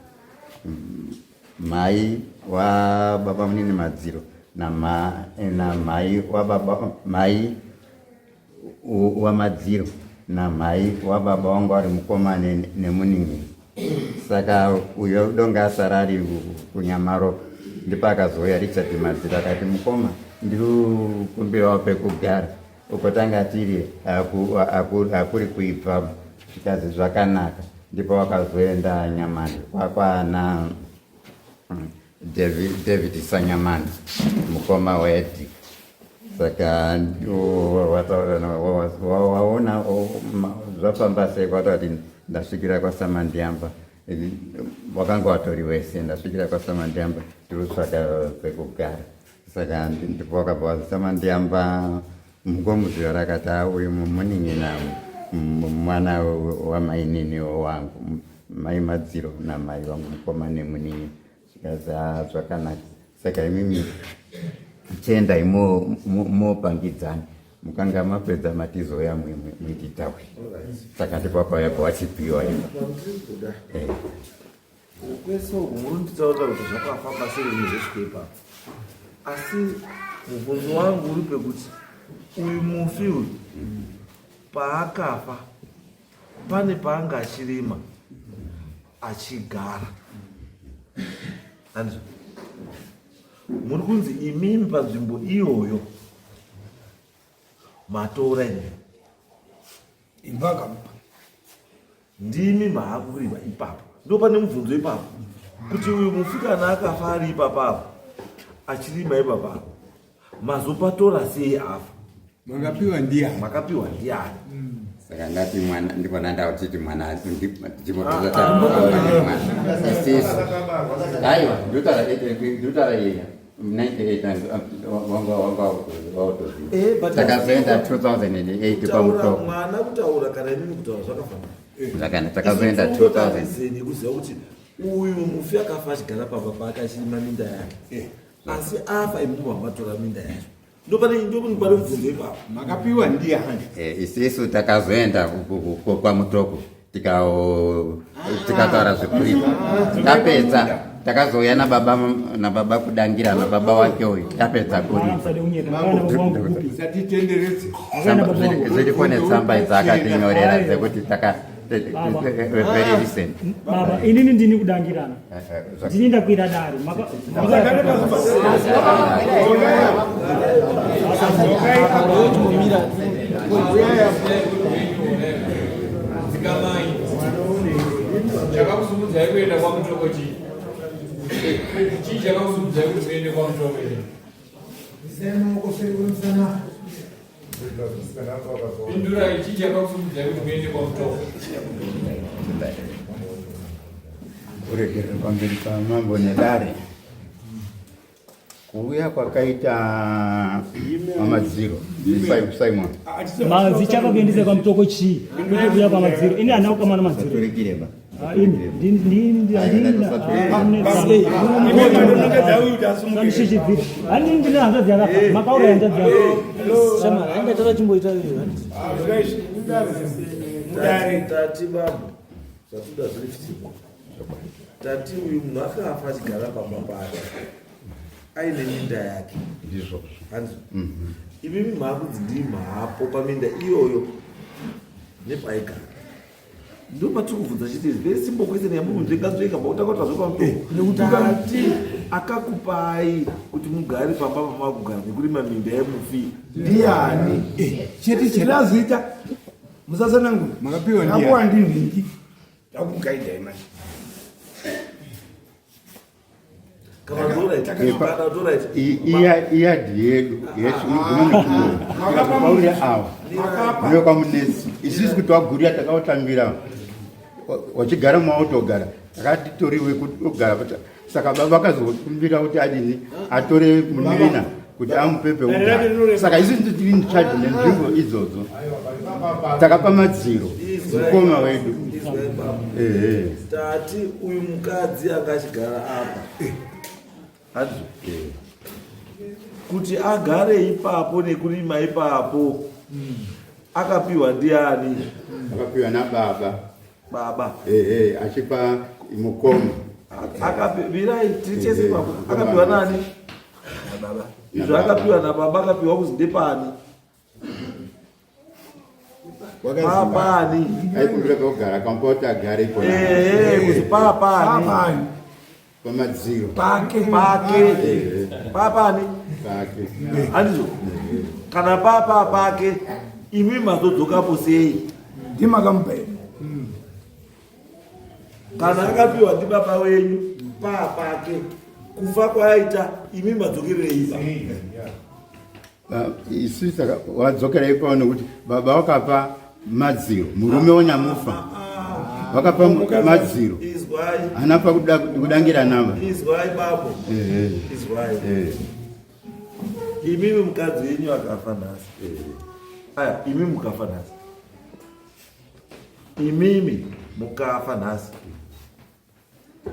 [SPEAKER 7] mai wababa munini Madziro namai wababa, mai waMadziro namai wababa wangu ari mukoma nemunin'ina. Saka uyo donga asara ari kuNyamaropa, ndipo akazouya Richard Madziro akati, mukoma, ndiri kukumbirawo pekugara uko tanga tiri hakuri kuibva. Zvikazi zvakanaka. Ndipo wakazoenda Nyamani kwakwana David Sanyamani, mukoma waEdi. Saka waona zvafamba sei, kwatati ndasvikira kwaSamandiamba, wakanga watori wese, ndasvikira kwaSamandiamba, tiri kutsvaka pekugara. Saka ndipo wakabva waSamandiamba mugomuziva rakati, uyu munin'ina, mwana wamainini wangu, mai Madziro namai vangu, mukoma nemunin'ina. Zvikazi zvakanaka, saka imimi chiendai mopangidzana, mukanga mapedza matizoya muititaure. Saka ndipo pakauya wachipiwa imba.
[SPEAKER 1] Kwese uku muri kunditaurira kuti zvakafamba sei nezvesvika ipapo, asi mubvunzo wangu uri pekuti uyu mufi uyu paakafa pane paanga achirima achigara, andizvo? Muri kunzi imimi panzvimbo iyoyo matora imi
[SPEAKER 3] Imba akamupa.
[SPEAKER 1] Ndimi maakurima ipapo. Ndo pane mubvunzo ipapo kuti uyu mufi kana akafa ari ipapapo achirima ipapapo, mazopatora sei afa?
[SPEAKER 4] Makapiwa ndiani?
[SPEAKER 1] Makapiwa ndiani?
[SPEAKER 7] Saka ndati mwana, ndipona ndautiti mwana mwana isisu, aiwa, ndutaura iya 98 wanga wanga wautoziva. Takazoenda 2008
[SPEAKER 1] Kutaura
[SPEAKER 7] kwaMutoko.
[SPEAKER 1] Mwana kutaura kana imimi kutaura zvakafanana.
[SPEAKER 7] Zvakana takazoenda 2000
[SPEAKER 1] Reason yekuziva kuti uyu mufi akafa achigara pamba pake achirima minda yake, asi afa imimi wamatora minda yacho, ndopane mubvunzo ipapo.
[SPEAKER 4] Makapiwa ndiani?
[SPEAKER 7] Isisu takazoenda kwaMutoko, tikataura zvekurima. Tapedza takazouya nababa kudangira nababa wake uyu, tapedza kurima.
[SPEAKER 2] Musade kunyepa. Makaona baba wangu kupi?
[SPEAKER 4] Usatitenderedze.
[SPEAKER 2] Makaona baba wangu?
[SPEAKER 7] Zviripo netsamba dzaakatinyorera dzekuti taka
[SPEAKER 2] Baba.
[SPEAKER 7] very recent.
[SPEAKER 2] Baba, inini ndini kudangirana, ndini ndakwira dare.
[SPEAKER 4] Dzikamai. Chakakusumudzai kuenda kwaMutoko chii? Chii chakakusumudzai kuti muende kwaMutoko ine? Pindurai, chii chakakusumudzai kuti muende kwaMutoko?
[SPEAKER 7] Kuregerera pamberi pamambo nedare, kuuya kwakaita maMadziro Simon.
[SPEAKER 2] Mazi, chakakuendesa kwaMutoko chii? Kwete kuuya kwaMadziro. Ini handina kukamana Madziro.
[SPEAKER 7] Turikireba.
[SPEAKER 2] Ah, ini ndini handini, ndine hanzvadzi yakafa, makauraya hanzvadzi yakafa.
[SPEAKER 1] Tati baba, zvatoda zviri simple. Tati uyu munhu akafa achigara pamba pake aine minda yake.
[SPEAKER 7] Ndizvozvo.
[SPEAKER 1] Hanzi imimi maakunzi ndii maapo paminda iyoyo nepaigara. Ndo patiri kubvunza chiti is very simple question yamunzvenga nzvenga pautakaita zvekwamuti akakupai kuti mugare pamba pamakugara nekurima minda yemufi ndiani?
[SPEAKER 3] Chete chirazoita musasanangura.
[SPEAKER 4] Makapiwa ndiani?
[SPEAKER 3] Akapiwa ndinhingi, takugaidai manje.
[SPEAKER 1] Kana alright.
[SPEAKER 7] Iyadhi yedu yesupaurira awa ndiyo kwamunesi isusu kuti wagurira takautambira. Wachigara mautogara takatitoriwe kugara, saka baba vakazokumbira kuti adini atore munin'ina kuti amupe pekugara. Saka isu tiri in charge nenzvimbo idzodzo, takapa madziro mukoma wedu.
[SPEAKER 1] Izwai baba.
[SPEAKER 7] Ehe.
[SPEAKER 1] Tati uyu mukadzi anga achigara apa, handizvo? Kuti agare ipapo nekurima ipapo, akapiwa ndiani?
[SPEAKER 7] Akapiwa nababa.
[SPEAKER 1] Baba.
[SPEAKER 7] Ehe, achipa mukoma.
[SPEAKER 1] Akapirai tiri chese ipapo. Akapiwa nani izvo? Akapiwa nababa. Akapiwa kuzi ndepani? Papani?
[SPEAKER 7] Aikumbira pekugara, akamupa kuti agare ipona.
[SPEAKER 1] Ehe, kuzi papani?
[SPEAKER 7] Pamadziro.
[SPEAKER 3] Pake.
[SPEAKER 1] Pake. Papani?
[SPEAKER 7] Pake.
[SPEAKER 1] Handizvo? Kana papa pake, imi mazodzokapo sei?
[SPEAKER 3] Ndimakamupa here?
[SPEAKER 1] Kana akapiwa ndibaba wenyu, paa pake, kufa kwaaita, imi madzokereipa?
[SPEAKER 7] Ah, isu saka wadzokera ipapo nekuti baba wakapa madziro, murume wanyamufa wakapa madziro.
[SPEAKER 1] Izwai.
[SPEAKER 7] Hana pakudangira nava.
[SPEAKER 1] Izwai babo.
[SPEAKER 7] Ehe.
[SPEAKER 1] Izwai.
[SPEAKER 7] Eh.
[SPEAKER 1] Imimi mukadzi wenyu akafa nhasi, aya, imi mukafa nhasi, imimi mukafa nhasi,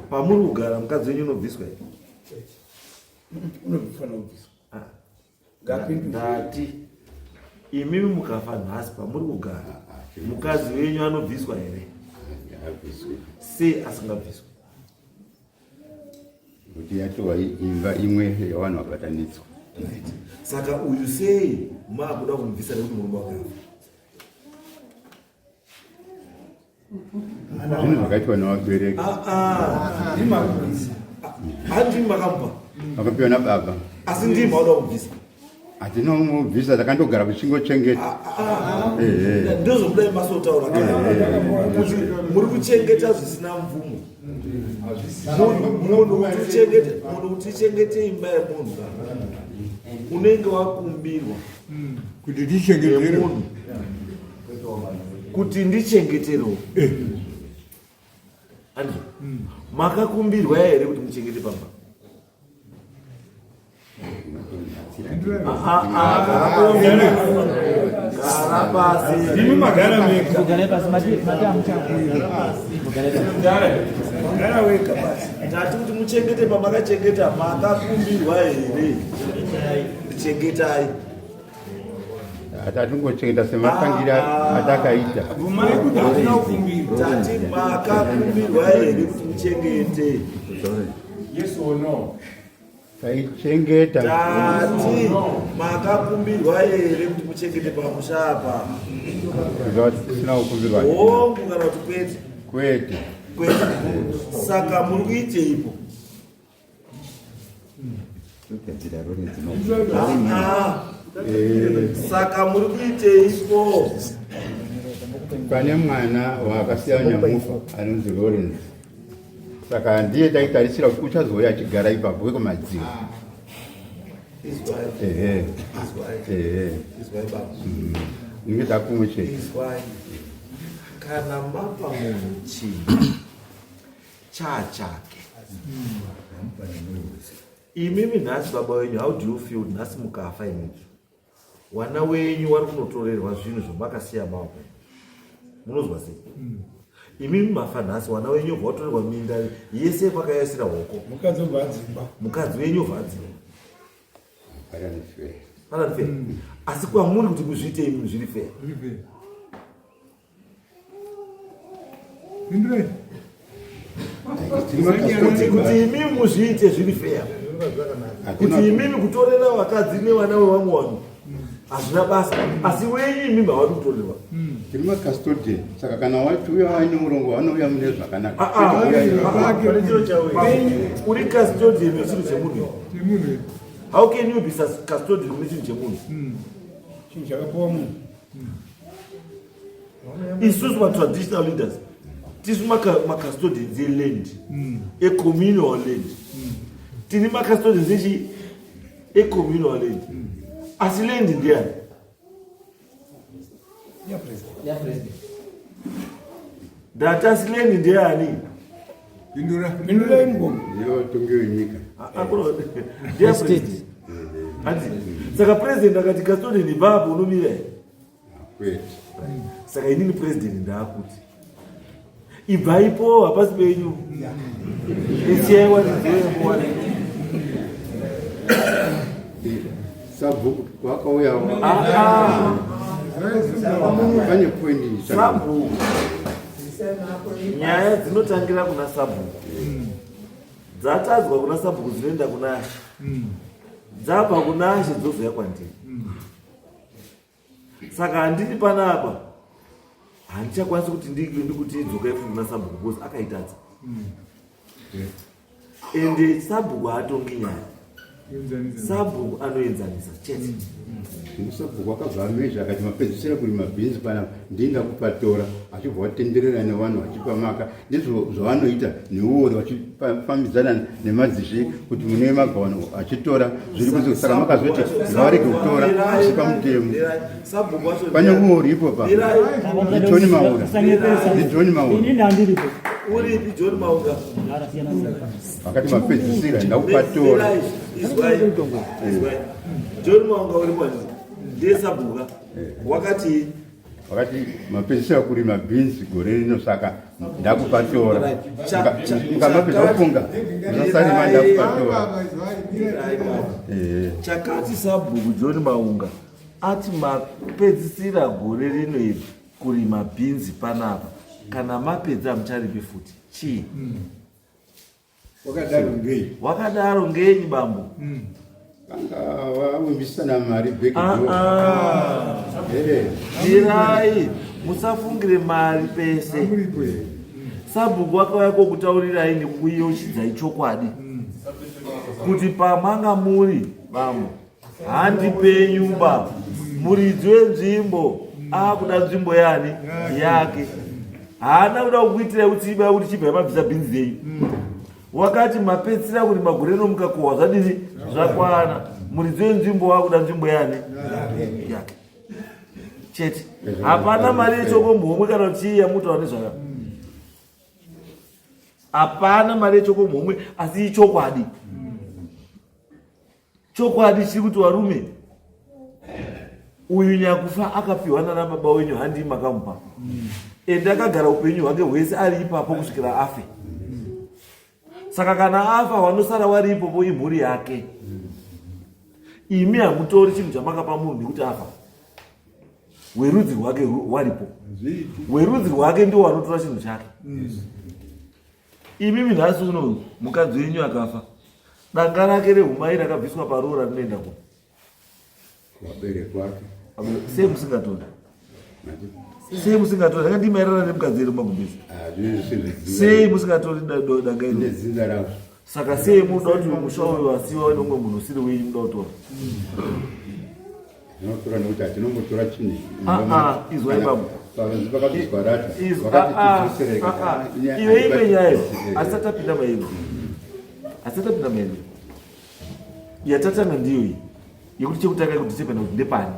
[SPEAKER 1] pamuri kugara mukadzi wenyu unobviswa here?
[SPEAKER 3] Unofanira kubviswa.
[SPEAKER 1] Ndati imimi mukafa nhasi, pamuri kugara mukadzi wenyu anobviswa here?
[SPEAKER 7] Haabviswi.
[SPEAKER 1] Sei asingabviswi?
[SPEAKER 7] Kuti yatova imba imwe yavanhu vabatanidzwa.
[SPEAKER 1] Saka uyu sei maakuda kumubvisa nekuti murume wakafa?
[SPEAKER 7] Zvinhu zvakaitwa nevabereki.
[SPEAKER 1] Handimi makamupa?
[SPEAKER 7] Vakapiwa nababa.
[SPEAKER 1] Asi ndimi mauda kubvisa?
[SPEAKER 7] Hatina kumubvisa, takandogara kuchingochengeta. Ehe.
[SPEAKER 1] Ndozvokudai masotaura kuti muri kuchengeta zvisina mvumo. Munhu kuti chengete imba yemunhu, unenge wakumbirwa
[SPEAKER 3] kuti tichengetere
[SPEAKER 1] nemunhu kuti ndichengeterewo, andizvo? Makakumbirwa here kuti muchengete pamba? Ah, ah, gara pasi.
[SPEAKER 3] Imi magara mega.
[SPEAKER 2] Mugare pasi, mati amuchakuya.
[SPEAKER 3] Gara wega basi.
[SPEAKER 1] Ndati kuti muchengete pamakachengeta, makakumbirwa here? Chengetai.
[SPEAKER 7] Tatingochengeta sematangira atakaita.
[SPEAKER 3] Bvumai kuti hatina kukumbirwa.
[SPEAKER 1] Tati makakumbirwa here kuti muchengete?
[SPEAKER 4] Yes or no?
[SPEAKER 7] Taichengeta.
[SPEAKER 1] Tati makakumbirwa here kuti muchengete pamusha apa?
[SPEAKER 7] Tisina kukumbirwa.
[SPEAKER 1] Hongu kana kuti kwete?
[SPEAKER 7] Kwete.
[SPEAKER 1] Kwete. Saka muri kuiteipo? Ah, saka muri kuiteipo?
[SPEAKER 7] Pane mwana wakasiya nyamufa anonzi Lawrence, saka ndiye taitarisira kuti uchazouya achigara ipapo wekumadziro.
[SPEAKER 1] Izwai.
[SPEAKER 7] Ehe.
[SPEAKER 1] Izwai.
[SPEAKER 7] Ehe.
[SPEAKER 1] Izwai baba.
[SPEAKER 7] Ninge takumwe chete.
[SPEAKER 1] Izwai, kana mapa munhu chinhu chachake, imimi nhasi baba wenyu, how do you feel nhasi mukafa imimi, wana wenyu wari kunotorerwa zvinhu zvamakasiya maoko? Munozwa sei imimi mafa nhasi, wana wenyu obva watorerwa minda yese yemakaisira hoko?
[SPEAKER 3] Mukadzi obva adzingwa.
[SPEAKER 1] Mukadzi wenyu obva adzingwa.
[SPEAKER 7] Paranifeya.
[SPEAKER 1] Panani fair? Asi kwamuri kuti kuzviite imimi zviri fair?
[SPEAKER 3] Pindurai.
[SPEAKER 1] Kuti imimi muzviite zviri fair, kuti imimi kutorera vakadzi nevana vevamwe vanhu hazvina basa, asi wenyu imimi havadi kutorerwa?
[SPEAKER 7] Tiri macustodian, saka kana wachiuya waine murongo, vanouya mune zvakanaka.
[SPEAKER 1] Ah, ah.
[SPEAKER 7] Kwete kuuya
[SPEAKER 1] Uri custodian wechinhu chemunhu?
[SPEAKER 3] Chemunhu.
[SPEAKER 1] How can you be custodian kune chinhu chemunhu?
[SPEAKER 3] Chinhu chakapiwa munhu.
[SPEAKER 1] Isusu matraditional leaders tisu macustodians eland, ecommunal land. Tiri macustodians echi ecommunal land, asi land ndiyani?
[SPEAKER 3] Yapresident.
[SPEAKER 1] Ndati asi land ndeyani?
[SPEAKER 3] Pindura. Pindurai mukoma.
[SPEAKER 7] Ndiye vatongi venyika.
[SPEAKER 1] Ndiye president. Hanzi saka president akati custodian ibvapo unomira here?
[SPEAKER 7] Kwete.
[SPEAKER 1] Saka inini president ndaakuti ibvaipo hapasi penyu. Isiyai waridziwe.
[SPEAKER 7] Sabhuku wakauya pane point
[SPEAKER 1] sabhuku. Nyaya dzinotangira kuna sabhuku, dzatadzwa kuna sabhuku dzinoenda kuna ashe, dzabva kuna ashe dzozouya kwandiri. Saka handiri panapa, handichakwanisi kuti ndikuti idzokai futi kuna sabhuku because akaitadza. Ende sabhuku haatongi nyaya, sabhuku anoenzanisa chete.
[SPEAKER 7] Sabhuku akabva amezha akati mapedzisira kurima bhinzi panapa, ndinda kupatora, achibva watenderera nevanhu vachipa maka. Ndizvo zvavanoita neuori, vachifambidzana nemadzishe kuti mune magawano achitora zviri kunze. Saka makazoti ngavarege kutora asi pamutemo
[SPEAKER 1] Sabhuku wacho
[SPEAKER 7] pane uori ipo pa ndiJohn Maura, ndiJohn Maura.
[SPEAKER 2] Inini handiripo.
[SPEAKER 1] Uripi John Maunga?
[SPEAKER 7] Vakati mapedzisira ndakupatora.
[SPEAKER 1] Izwai, izwai. John Maunga uri kwani? Ndiye sabhuka. Wakati
[SPEAKER 7] Vakati mapedzisira kurima bhinzi gore rino, saka ndakupatora. Mukamapedza kufunga musasarima, ndakupatora.
[SPEAKER 1] Chakati sabhuku John Maunga ati mapedzisira gore rino iri kurima bhinzi panapa, kana mapedza hamucharipi futi chii?
[SPEAKER 7] Wakadaro ngei?
[SPEAKER 1] Wakadaro ngenyi bambo?
[SPEAKER 7] Vanga vavimbisana mari back.
[SPEAKER 1] Ah, ah. Dirai, musafungire mari pese. Sabhuku wakauya kokutaurirai nekukuyeuchidzai chokwadi kuti pamanga muri bambo handi penyu ba, muridzi wenzvimbo akuda nzvimbo yani yake, haana kuda kukuitirai kuti ibai kuti chibva mabvisa bhinzi dzenyu. Wakati mapedzisira kuti magore nomukakohwa zvadini zvakwana, muridzi wenzvimbo wakuda nzvimbo yani yake chete. Hapana mari yechokomhomwe kana kuti chii yamutaura nezvaka, hapana mari yechokomhomwe, asi ichokwadi. Chokwadi chiri kuti varume, uyu nyakufa akapiwa nana baba wenyu, handii makamupa, ende akagara upenyu hwake hwese ari ipapo kusvikira afe. Saka kana afa, wanosara wari ipopo imhuri yake. Imi hamutori chinhu chamakapa munhu nekuti afa. Werudzi rwake waripo, werudzi rwake ndiwo wanotora chinhu chake. Imimi nhasi uno mukadzi wenyu akafa, danga rake rehumai rakabviswa paroora rinoenda ku
[SPEAKER 7] Vabereki vake.
[SPEAKER 1] Sei musingatori? Sei musingatori? Ranga ndimairara nemukadzi here mumagumbezi? Sei musingatori danga iro?
[SPEAKER 7] Nedzinza razvo.
[SPEAKER 1] Saka sei munoda kuti musha uyu wasiwa neumwe munhu usiri wenyu muda kutora?
[SPEAKER 7] Tinotora nekuti hatinombotora chinhu.
[SPEAKER 1] Ah, ah, izwai baba.
[SPEAKER 7] Pavanzi pakabviswa rata.
[SPEAKER 1] Vakati
[SPEAKER 7] ah, tidzosereka.
[SPEAKER 1] Iwe imwe nyayo asati apinda mairi, asati apinda mairi yatatanga ndiyo iyi yekuti chekutanga kuti chepana kuti ndepani,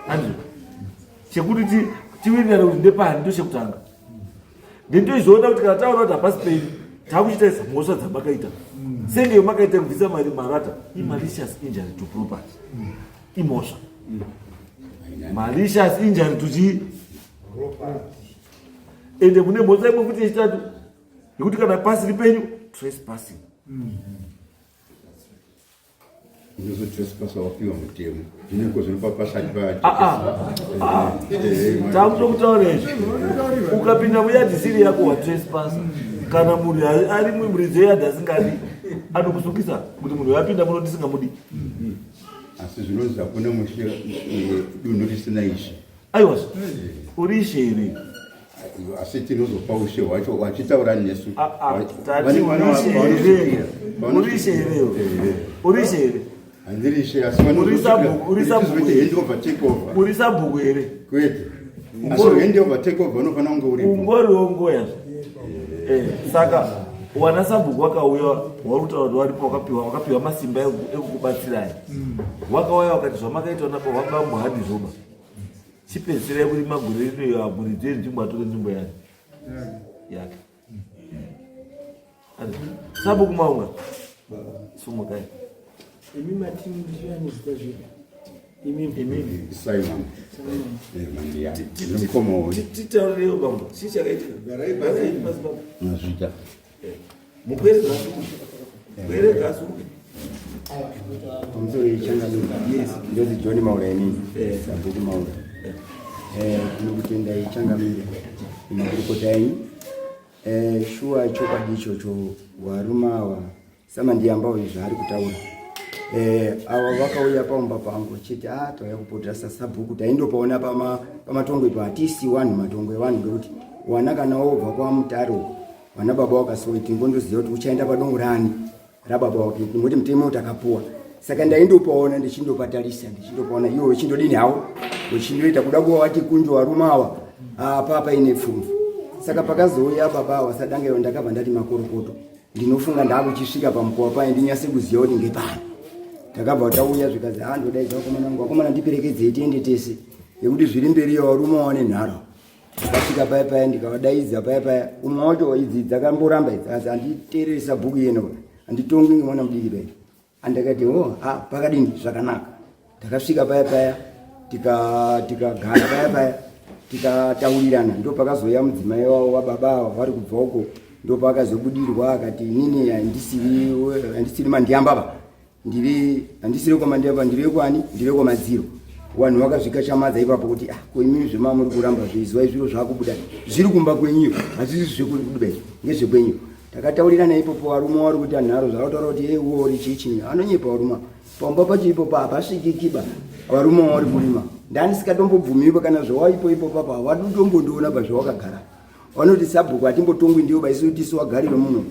[SPEAKER 1] andizvo chekuti tiwirirane kuti ndepani, ndo chekutanga. Ndindoizviona kuti kana taona kuti hapasi penyu, takuchitarisa mhosva dzamakaita, senge makaita kubvisa mari marata, imalicious injury to property, imhosva, malicious injury to chii. Ende mune mhosva imwe futi yechitatu yekuti kana pasiri penyu, trespassing.
[SPEAKER 7] Inozotrespass wapiwa mutemo zvineko zvinopa pasati.
[SPEAKER 1] Ah, ah. Takutokutaura izvi, ukapinda muyadhi siri yako watrespass. Kana munhu ari muridzi weyadhi asingadi, anokusungisa kuti munhu yapinda muno ndisingamudi.
[SPEAKER 7] Asi zvinonzi hakuna mushe dunhu risina ishe.
[SPEAKER 1] Aiwa, uri ishe here?
[SPEAKER 7] Asi tinozopa ushe hwacho vachitaura nesu.
[SPEAKER 1] Ah, ah, tati uri ishe here? Uri ishe here iwe? Uri ishe here?
[SPEAKER 7] Handiri ishe, asi
[SPEAKER 1] Uri sabhuku, uri sabhuku.
[SPEAKER 7] vanozoita hand over take over.
[SPEAKER 1] Uri sabhuku here?
[SPEAKER 7] Kwete, asi hand over take over unofanira kunge uripo.
[SPEAKER 1] Ungoriwo ngoya. Saka wana sabhuku wakauya, wari kutaura kuti waripo, wakapiwa masimba ekukubatsirai, wakauya wakati zvamakaita nabambo handizvoba. Chipedzisirai kurima gore rino amuridzi wenzvimbo atore nzvimbo yake yake. Sabhuku Maunga, sumukai.
[SPEAKER 2] Imi mati ndiani zita zvenyu? Imi
[SPEAKER 7] Simon. Eh, Mandiya. Ndimukoma uyu.
[SPEAKER 1] Titaurirewo bambo, chii chakaitika? Garai pasi bambo.
[SPEAKER 7] Mazvita.
[SPEAKER 1] Mupwere ngasuke. Pwere ngasuke.
[SPEAKER 8] Pamusoro yechangamire.
[SPEAKER 1] Yes.
[SPEAKER 8] Ndozi John Maura inini.
[SPEAKER 1] Eh.
[SPEAKER 8] Sabhuku Maura. Eh, tinokutendai changamire. Makurukota enyu. Eh, shuwa chokwadi ichocho varume ava samandiyamba uyu zvaari kutaura. Eh, ava vakauya paumba pangu chiti ah tauya kupotera sasabhuku taindopaona pama pamatongo ipo hatisi wanhu matongo evanhu ngekuti wana kana wobva kwamutare uko vana baba wakasiwa tingondoziva kuti uchaenda padongo rani rababa wake ngokuti mutemo takapuwa saka ndaindopaona ndichindopatarisa ndichindopaona iwo wechindodini hawo wechindoita kuda kuva wati kunjo varume awa apa paine pfumvu saka pakazouya baba awa sadanga iwo ndakabva ndati makorokoto ndinofunga ndakuchisvika pamukova paye ndinyase kuziva kuti ngepano takabva tauya zvikanzi ha ndodaidza vakomana vangu vakomana ndiperekedzei tiende tese nekuti zviri mberi iyo varume wawane nharo ndakasvika paya paya ndikavadaidza paya paya umwe wacho idzi dzakamboramba idzi asi handiteereresa bhuku yeno handitongi ngemwana mudiki paya andakati o oh, ha pakadini zvakanaka takasvika paya paya tikagara paya paya tikataurirana ndo pakazouya mudzimai wavo vababa ava vari kubva uko ndo paakazobudirwa akati inini handisiri mandiyambava ndiri handisiri kwamandireva ndiri kwani ndiri kwamadziro vanhu vakazvikachamadza ipapo kuti ah ko imimi zvemamuri kuramba zveizwai zviro zvakubuda zviri kumba kwenyu hazvisi zvekubuda izvi ngezvekwenyu takataurirana ipopo varume vari kuita nharo zvavataura kuti e uori chichi anonyepa varume pamba pacho ipopo hapasvikikiba varume vari kurima ndanisingatombobvumipo kana zvawaipo ipopo apa havatotombondiona pazvawakagara vanoti sabhuku hatimbotongwi ndiwo baisu tisu wagari vemuno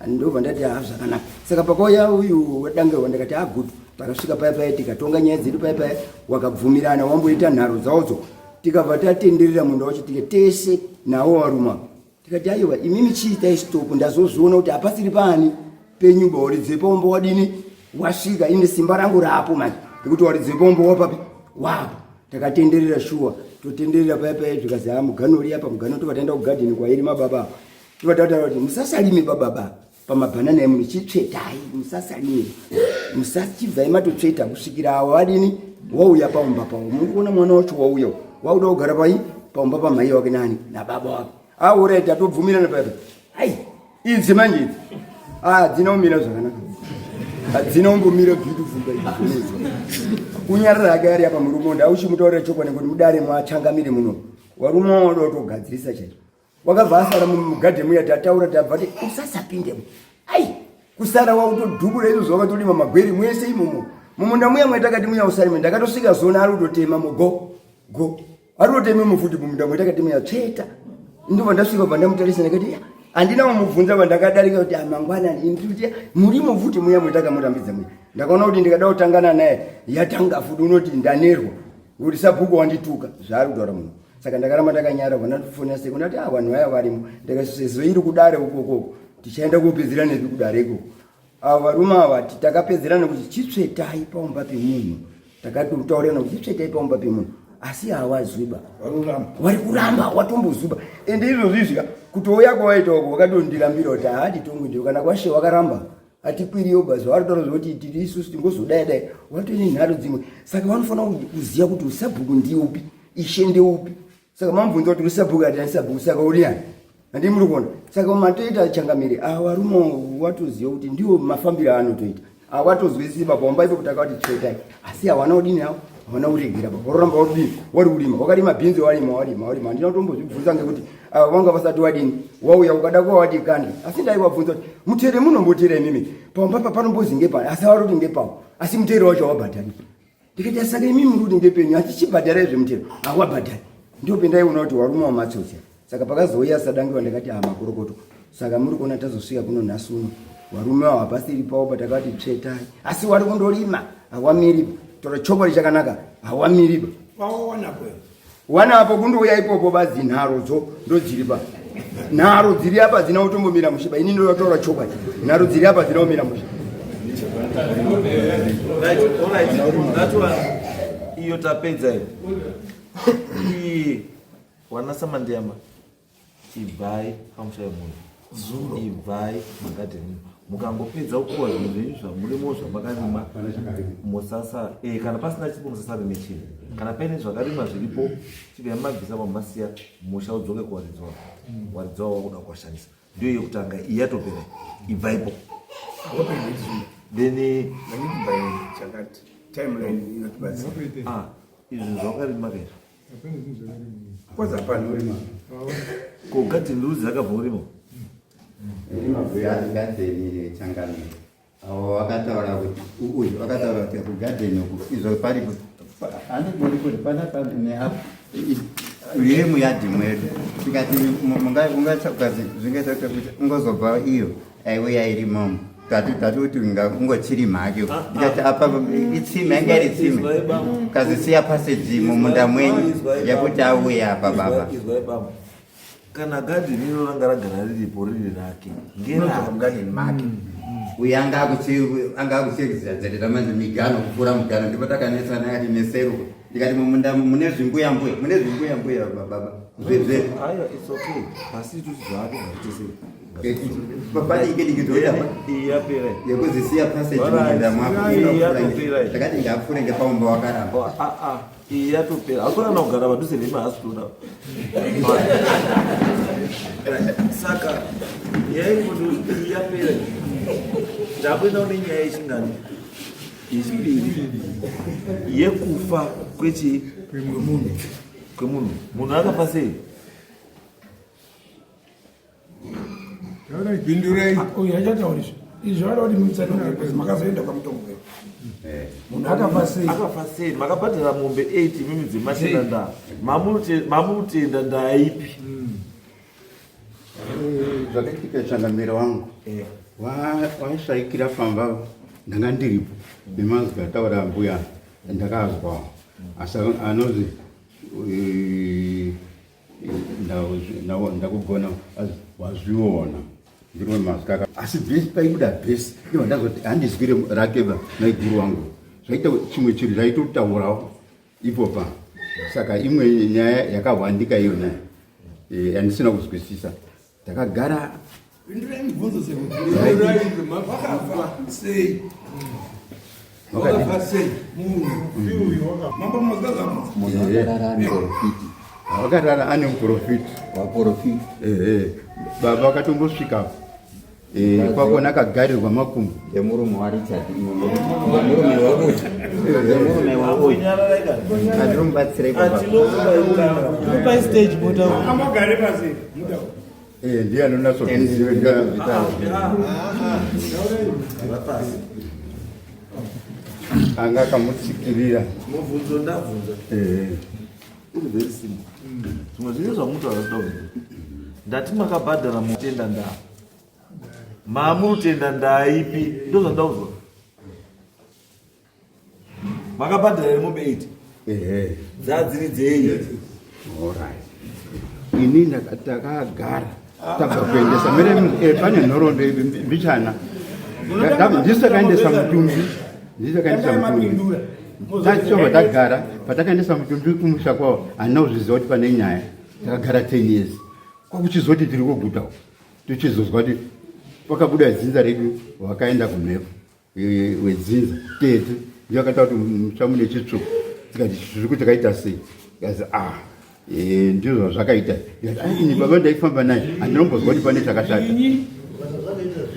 [SPEAKER 8] ndobva ndati ha zvakanaka saka pakauya uyu wedangerwa ndakati ha good pakasvika paya paya tikatonga nyaya dzedu paya paya wakabvumirana wamboita nharo dzawodzo tikabva tatenderera munda wacho tike tese nawo waruma tikati aiwa imimi chiitai stop ndazozviona kuti hapasiri paani penyu bawaridze pombo wadini wasvika ine simba rangu rapo manje ngekuti waridze pombo wapapi wapo takatenderera shuwa totenderera paya paya zvikazi ha mugano uri apa mugano tobva taenda kugadheni kwairi mababa tobva tataura kuti musasalime bababa pamabhanana emuno chitsvetai musasalime musachibvai matotsveta kusvikira awa vadini wauya paumba pawo muri kuona mwana wacho wauya wauda kugara pai paumba pamhai wake nani nababa wake aorai tatobvumirana paya paya ai idzi manje idzi ah, dzina kumira zvakanaka hadzina kumbomira beautiful baizvinoizwa kunyarara hake ari apa murume undi auchimutaurira chokwadi kuti mudare mwachangamire muno warume wawada kutogadzirisa chaizvo wakabva asara mugadhe muya tataura tabva ti usasapindemo ai kusara wakutodhubura izvo zvawakatolima magwere mwese imomo mumunda muya mwatakati muya usarime ndakatosvika zona ari kutotema mugo go aroteme mufuti mumunda mwetakati muya tsveta ndobva ndasvika bva ndamutarisa ndakati handina kumubvunza vandakadarika kuti amangwana ah, ndikuti muri mufuti muya mwetakamurambidza muya ndakaona kuti ndikada kutangana naye yatanga futi unoti ndanerwa kuti sabhuku wandituka zvaari kutaura munhu saka ndakaramba ndakanyara vanandifonera seko ndati ah vanhu vaya varimo ndakasezvo iri kudare ukokoko tichaenda kopedzera nepi kudare ikoko Ava varume ava takapedzerana kuti chitsvetai paumba pemunhu takatotaurirana kuti chitsvetai paumba pemunhu asi hawazwiba vari kuramba watombozwiba ende izvozvi izvika kutouya kwawaita uko wakatondirambira kuti haatitongwi ndiyo kana kwashe wakaramba hatikwiriyo bhazi varitaura zvekuti tiri isusu tingozodai dai watoine nharo dzimwe saka vanofanira kuziva kuti usabhuku ndiupi ishe ndeupi saka mamubvunza kuti uri sabhuku ati andisabhuku saka uri ani handi muri kuona saka matoita changamire ava varume watoziva kuti ndiwo mafambiro aanotoita awatozwisisi baba wamba ipo kuti akavati tsvetai asi hawana kudini avo hawana kuregera baba waroramba warudini wari kurima wakarima bhinzi warima warima warima handina kutombozvibvunza ngekuti ava vanga vasati wadini wauya ukada kuva wadi kandi asi ndaivabvunza kuti mutere munombotera imimi pamba pa panombozi ngepani asi avaroti ngepawo asi mutere wacho awabhadhari ndikati saka imi muri kuti ngepenyu achichibhadhara izve mutero hawabhadhari ndipo pendaiona kuti warume wamatsotsi saka pakazouya sadangiwa ndakati ha makorokoto saka muri kuona tazosvika kuno nhasi uno warume awo hapasiri pawo patakati tsvetai asi wari kundorima hawamiriba tora chokwadi chakanaka hawamiriba wanapo kundouya ipopo badzi nharodzo ndodziri pa nharo dziri apa dzina kutombomira mushe ba ini ndotaura chokwadi nharo dziri apa dzina kumira mushe
[SPEAKER 1] iyo tapedza iyo. Iye wana Samandiyama, ibvai pamusha wemunhu zuro, ibvai magadheni. Mukangopedza kupuwa zvinhu zvenyu zvamurimo zvamakarima musasa, kana pasina chipo musasarime chinhu. Kana paine zvakarimwa zviripo, chibvai mabvisa pamasiya, musha udzoke kuwaridzi wavo. Waridzi wavo wakuda kuwashandisa. Ndiyo yekutanga iyi yatopera, ibvaipo. Then
[SPEAKER 3] chakati timeline inotibatsira.
[SPEAKER 1] Ah, izvi zvawakarima kaizvi
[SPEAKER 3] kwanza hapana
[SPEAKER 7] urima.
[SPEAKER 1] Ko gadheni rudzi rakabva urimo?
[SPEAKER 7] Gadheni changamire, avo vakataura kuti uyu vakataura kuti kugadheni uku izvo paripo handiboni kuti pana neapo iri muyadhi mwedu. Tikati ungatsvakazi zvingaita kuti ungozobva iyo aiuya irimomo. Tati tati kuti ungochirima hake. Ndikati apa itsime, yanga iri tsime, ukazisiya paseji mumunda mwenyu yekuti auye apa baba.
[SPEAKER 1] Izwai bambo, kana gadheni iro ranga ragara riripo riri rake.
[SPEAKER 3] Unodzoka mugadheni make.
[SPEAKER 7] Uye anga akuchidzadzirira manje migano, kupfuura mugano, ndipo takanetsana akati neseruko. Ndikati mumunda mune zvimbuya mbuya, mune zvimbuya mbuya baba zvezve.
[SPEAKER 1] Aiwa, it's okay, pasi ituti zvake ngazvitese.
[SPEAKER 7] Padiki diki toita
[SPEAKER 1] iyi yapera.
[SPEAKER 7] Yekuzisiya passage mumunda mwako.
[SPEAKER 1] Iyi yatopera.
[SPEAKER 7] Takati ngapfuure ngepaumba, wakaramba.
[SPEAKER 1] Ah ah, iyi yatopera. Hakuna na kugara padhuze nemahasitoda. Saka yaingoti iyi yapera, ndakuenda kune nyaya yechingani, yechipiri, yekufa kwechi kwemunhu. Munhu akafa sei?
[SPEAKER 3] Pindurai. Uyu achatauri izvi, vada kuti mutsanangure because makazoenda kwamutongo. Munhu akafa sei?
[SPEAKER 1] Akafa sei? Makabhadhara mombe 8 imimi dzematenda ndaa. Mamutenda ndaa ipi?
[SPEAKER 7] Zvakaitika changamire wangu, waisvaikira pamba, ndanga ndiripo. Nemazwi ataura mbuya ndakazwawo, asi anozi ndakugona wazviona ndiro mazwi aka, asi bhesi paibuda bhesi ndibva ndazoti handizwire rake maiguru wangu zvaita chimwe chinhu zvaitotaurawo ipopa. Saka imwe nyaya yakahwandika iyona yandisina kuzwisisa, takagara.
[SPEAKER 3] Pindurai mibvunzo sekuru. Wakafa sei? Wakafa sei munhu uyu? Mambo mozgaza.
[SPEAKER 7] Munhu
[SPEAKER 8] akarara ane profiti.
[SPEAKER 7] Wakarara ane muprofiti.
[SPEAKER 8] Waprofiti.
[SPEAKER 7] Ehe, baba vakatombosvika kwakona akagarirwa makumbo.
[SPEAKER 8] Ndemurume waRichard, ndemurume wauyu, ndemurume wauyu. Andinomubatsira ipapo.
[SPEAKER 2] Stage mota.
[SPEAKER 3] Ambogare pasi mutaura.
[SPEAKER 7] Ndiye anonatsoziva.
[SPEAKER 1] Vapasi.
[SPEAKER 7] Anga akamutsikirira.
[SPEAKER 1] Mubvunzo ndabvunza uri very simple. Zvimwe zvese zvamutaura zvida kuziva. Ndati makabhadhara mutenda ndaa, mamurutenda ndaa ipi? Ndo zvandida kuzwa. Makabhadhara here mombe 8?
[SPEAKER 7] Ehe.
[SPEAKER 1] Dzadziri dzei?
[SPEAKER 7] Alright. Ini takagara tabva kuendesa mene pane nhoroondo mbichana. Ndisu takaendesa mutumbi, ndisu takaendesa mutumbi. Tachobva tagara, patakaendesa mutumbi kumusha kwavo handina kuzviziva kuti pane nyaya. Takagara 10 years, kwakuchizoti tiri kuguta uku, tichizozwa kuti pakabuda dzinza redu wakaenda kumhepo wedzinza tete ndiyo akaita kuti mutsva mune chitsvuku. Tikati chitsvuku chakaita sei? Kazi ah, ndizvo zvazvakaita. Ndikati "Ai, ini baba ndaifamba naye, handinombozwa kuti pane chakashata."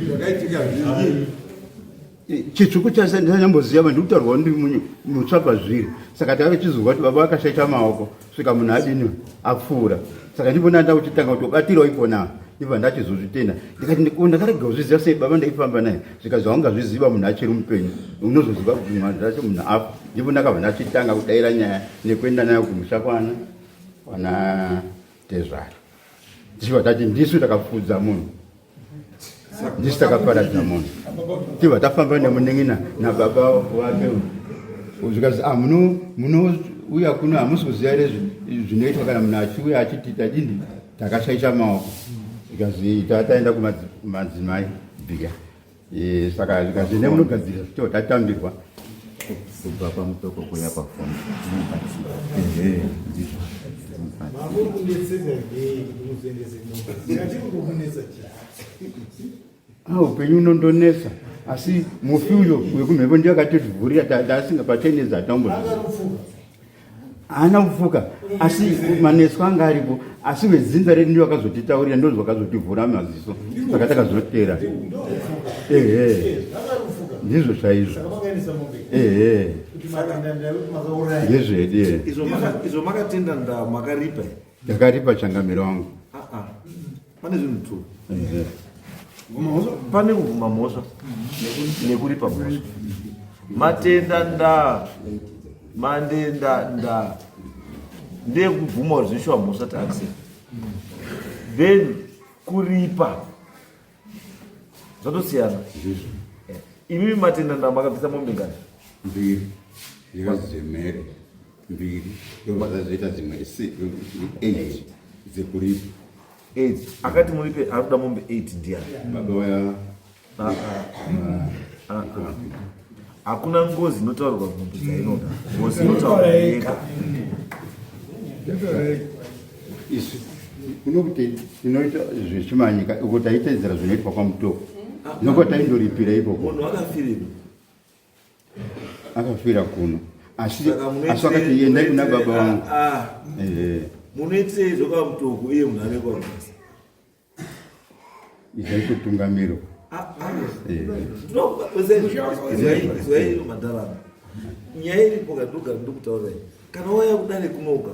[SPEAKER 3] Zvakaitika zvinyi?
[SPEAKER 7] Chitsvuku chasandanyamboziva vanhu ndikutaurwa ndi mutsva pazviri. Saka takachizozwa kuti baba akashaita maoko svika munhu adini apfuura. Saka ndipo ndanda kuchitanga kutobatirawo ipona, ndibva ndachizozvitenda. Ndikati ndakarega kuzviziva sei, baba ndaifamba naye? Zvikazi haungazviziva munhu achiri mupenyu, unozoziva kuti munhu acho munhu afa. Ndipo ndakabva ndachitanga kudaira nyaya nekuenda nayo kumusha kwana kwana tezvara, tichibva tati ndisu takapfuudza munhu, ndisu takaparadza munhu. Tibva tafamba nemunin'ina nababa wake, zvikazi ah, munouya kuno hamusi kuziva here zvinoitwa kana munhu achiuya achiti tadini, takashaisha maoko? Zvikazi taenda kumadzimai bhiya. Saka zvikazi nemunogadzirisa, tobva tatambirwa. Kubva kwaMutoko kuya kwafona. Ehe, ndizvo.
[SPEAKER 9] Mamuri kunetseka nei kuti muzoendese mombe? Chatiri kukunetsa chii?
[SPEAKER 7] Ah, upenyu unondonetsa asi mufi uyo wekumhepo ndiye akatozvivhurira tasinga patenedza hatambo haana kupfuka asi maneso anga aripo asi vedzinza redu ndivo vakazotitaurira ndo vakazotivhura maziso saka takazotera ehe ndizvo chaizvo ehe ndezvedu
[SPEAKER 1] izvo makatenda ndaa makaripa
[SPEAKER 7] ndakaripa changamiro wangu
[SPEAKER 1] ah, ah. pane zvinhu two pane kubvuma mhosva nekuripa mhosva matenda ndaa mandenda ndaa ndeyekubvuma kuti zvishuwa mhosva taaccept then kuripa zvatosiyana eh, imimi matenda ndaa makabvisa mombe ngani
[SPEAKER 7] mbiri dzemhere mbiri ndobva dzazoita dzimwe eight dzekuripa
[SPEAKER 1] eight akati muripe ari kuda mombe eight ndiyani
[SPEAKER 7] baba vaya
[SPEAKER 1] ah, ah. Ah, hakuna ngozi inotaurwa mombe dzainoda ngozi inotaurwa yega
[SPEAKER 7] isu kunokuti tinoita zvechimanyika uko taitedzera zvinoitwa kwamutoko noko taindoripira ikoko
[SPEAKER 1] munhu akafirira
[SPEAKER 7] akafira kuno asi asi akati endai kuna baba vangu
[SPEAKER 1] ah, ah. Munoitei zvokwamutoko iye munhu ave kwamutasa
[SPEAKER 7] izaitotungamiro
[SPEAKER 1] ah, izwai madharana nyaya iripo kandogara ndokutaurai kana waya kudare kunoka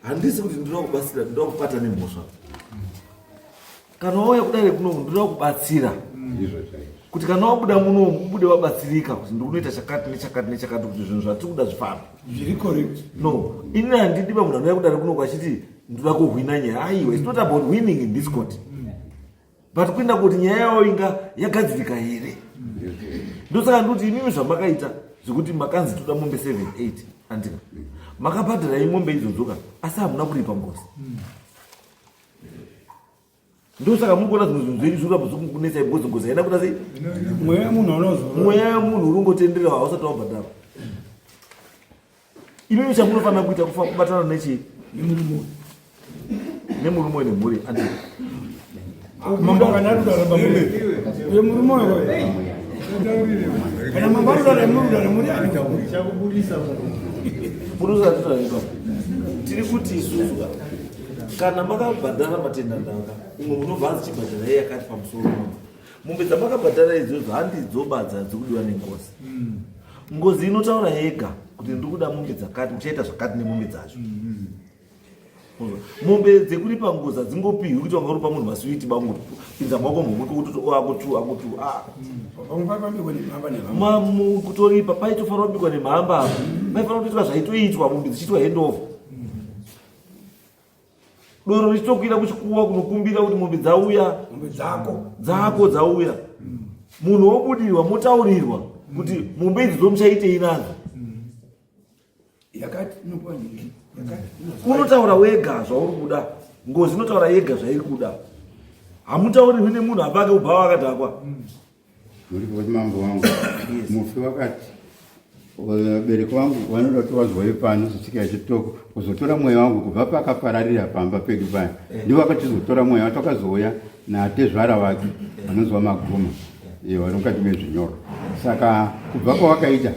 [SPEAKER 1] handisi kuti ndinoda kubatsira ndinoda kupata nemhosva kana wauya kudare kunoku ndinoda kubatsira kuti kana wabuda munomu ubude wabatsirika kuti ndikunoita chakati nechakati nechakati kuti zvinhu zvatiri kuda zvifambe
[SPEAKER 3] zviri correct
[SPEAKER 1] no ini handidi pa munhu anouya kudare kunoku achiti ndoda kuhwina nyaya aiwa it's not about winning in this court but kuenda kuti nyaya yavo inga yagadzirika here ndosaka ndikuti imimi zvamakaita zvekuti makanzi toda mombe 7 8 andika makabhadhara mombe idzodzo ka asi hamuna kuripa ngozi ndosaka muri kuona zvimwe zvinhu zvenyu zvikuramba zvikunetsai because ngozi haina kuda sei
[SPEAKER 3] mweya wemunhu unozora
[SPEAKER 1] mweya wemunhu uri ungotenderera hausati wabhadhara imimi chamunofanira kuita kufa kubatana nechii nemurume nemhuri andi
[SPEAKER 3] mambo kana ari kutaura pamurume uyo murume uyo kana mambo ari kutaura muri kutaura muri ani
[SPEAKER 1] tiri kuti isusu kana makabhadhara matenda ndanga umwe munobva anzi chibhadhara iye yakati pamusoro mombe dzamakabhadhara idzodzo handidzo badza dzikudiwa nengozi mm. ngozi inotaura yega kuti ndiri kuda mombe dzakati muchaita zvakati nemombe dzacho mm. mombe dzekuripa ngozi hadzingopihwi kuti wanga uripa munhu masiwiti bangopinza maoko mhomwe kokuti ako tu ako tu ah. kutoripa paitofanira kubikwa nemhamba apa paifanira kutoitwa zvaitoitwa mombe dzichiitwa handover doro richitokwira kuchikuwa kunokumbira kuti mombe dzauya
[SPEAKER 3] mombe dzako
[SPEAKER 1] dzako dzauya munhu wobudirwa motaurirwa kuti mombe idzi dzomuchaitei nadzo
[SPEAKER 3] yakati inopiwa nyingi yakati
[SPEAKER 1] unotaura wega zvauri kuda ngozi inotaura yega zvairi kuda hamutaurirwi nemunhu apake ubva akadhakwa
[SPEAKER 7] Muripo kuti mambo wangu mufi wakati vabereki vangu vanoda kuti vazouye pano setsika yechitoko kuzotora mweya wangu kubva pakapararira pamba pedu paya eh. ndivo vakatizotora mweya wacho wakazouya natezvara vake vanonzi vamaguma eh, vari mukati mezvinyorwa saka kubva kwawakaita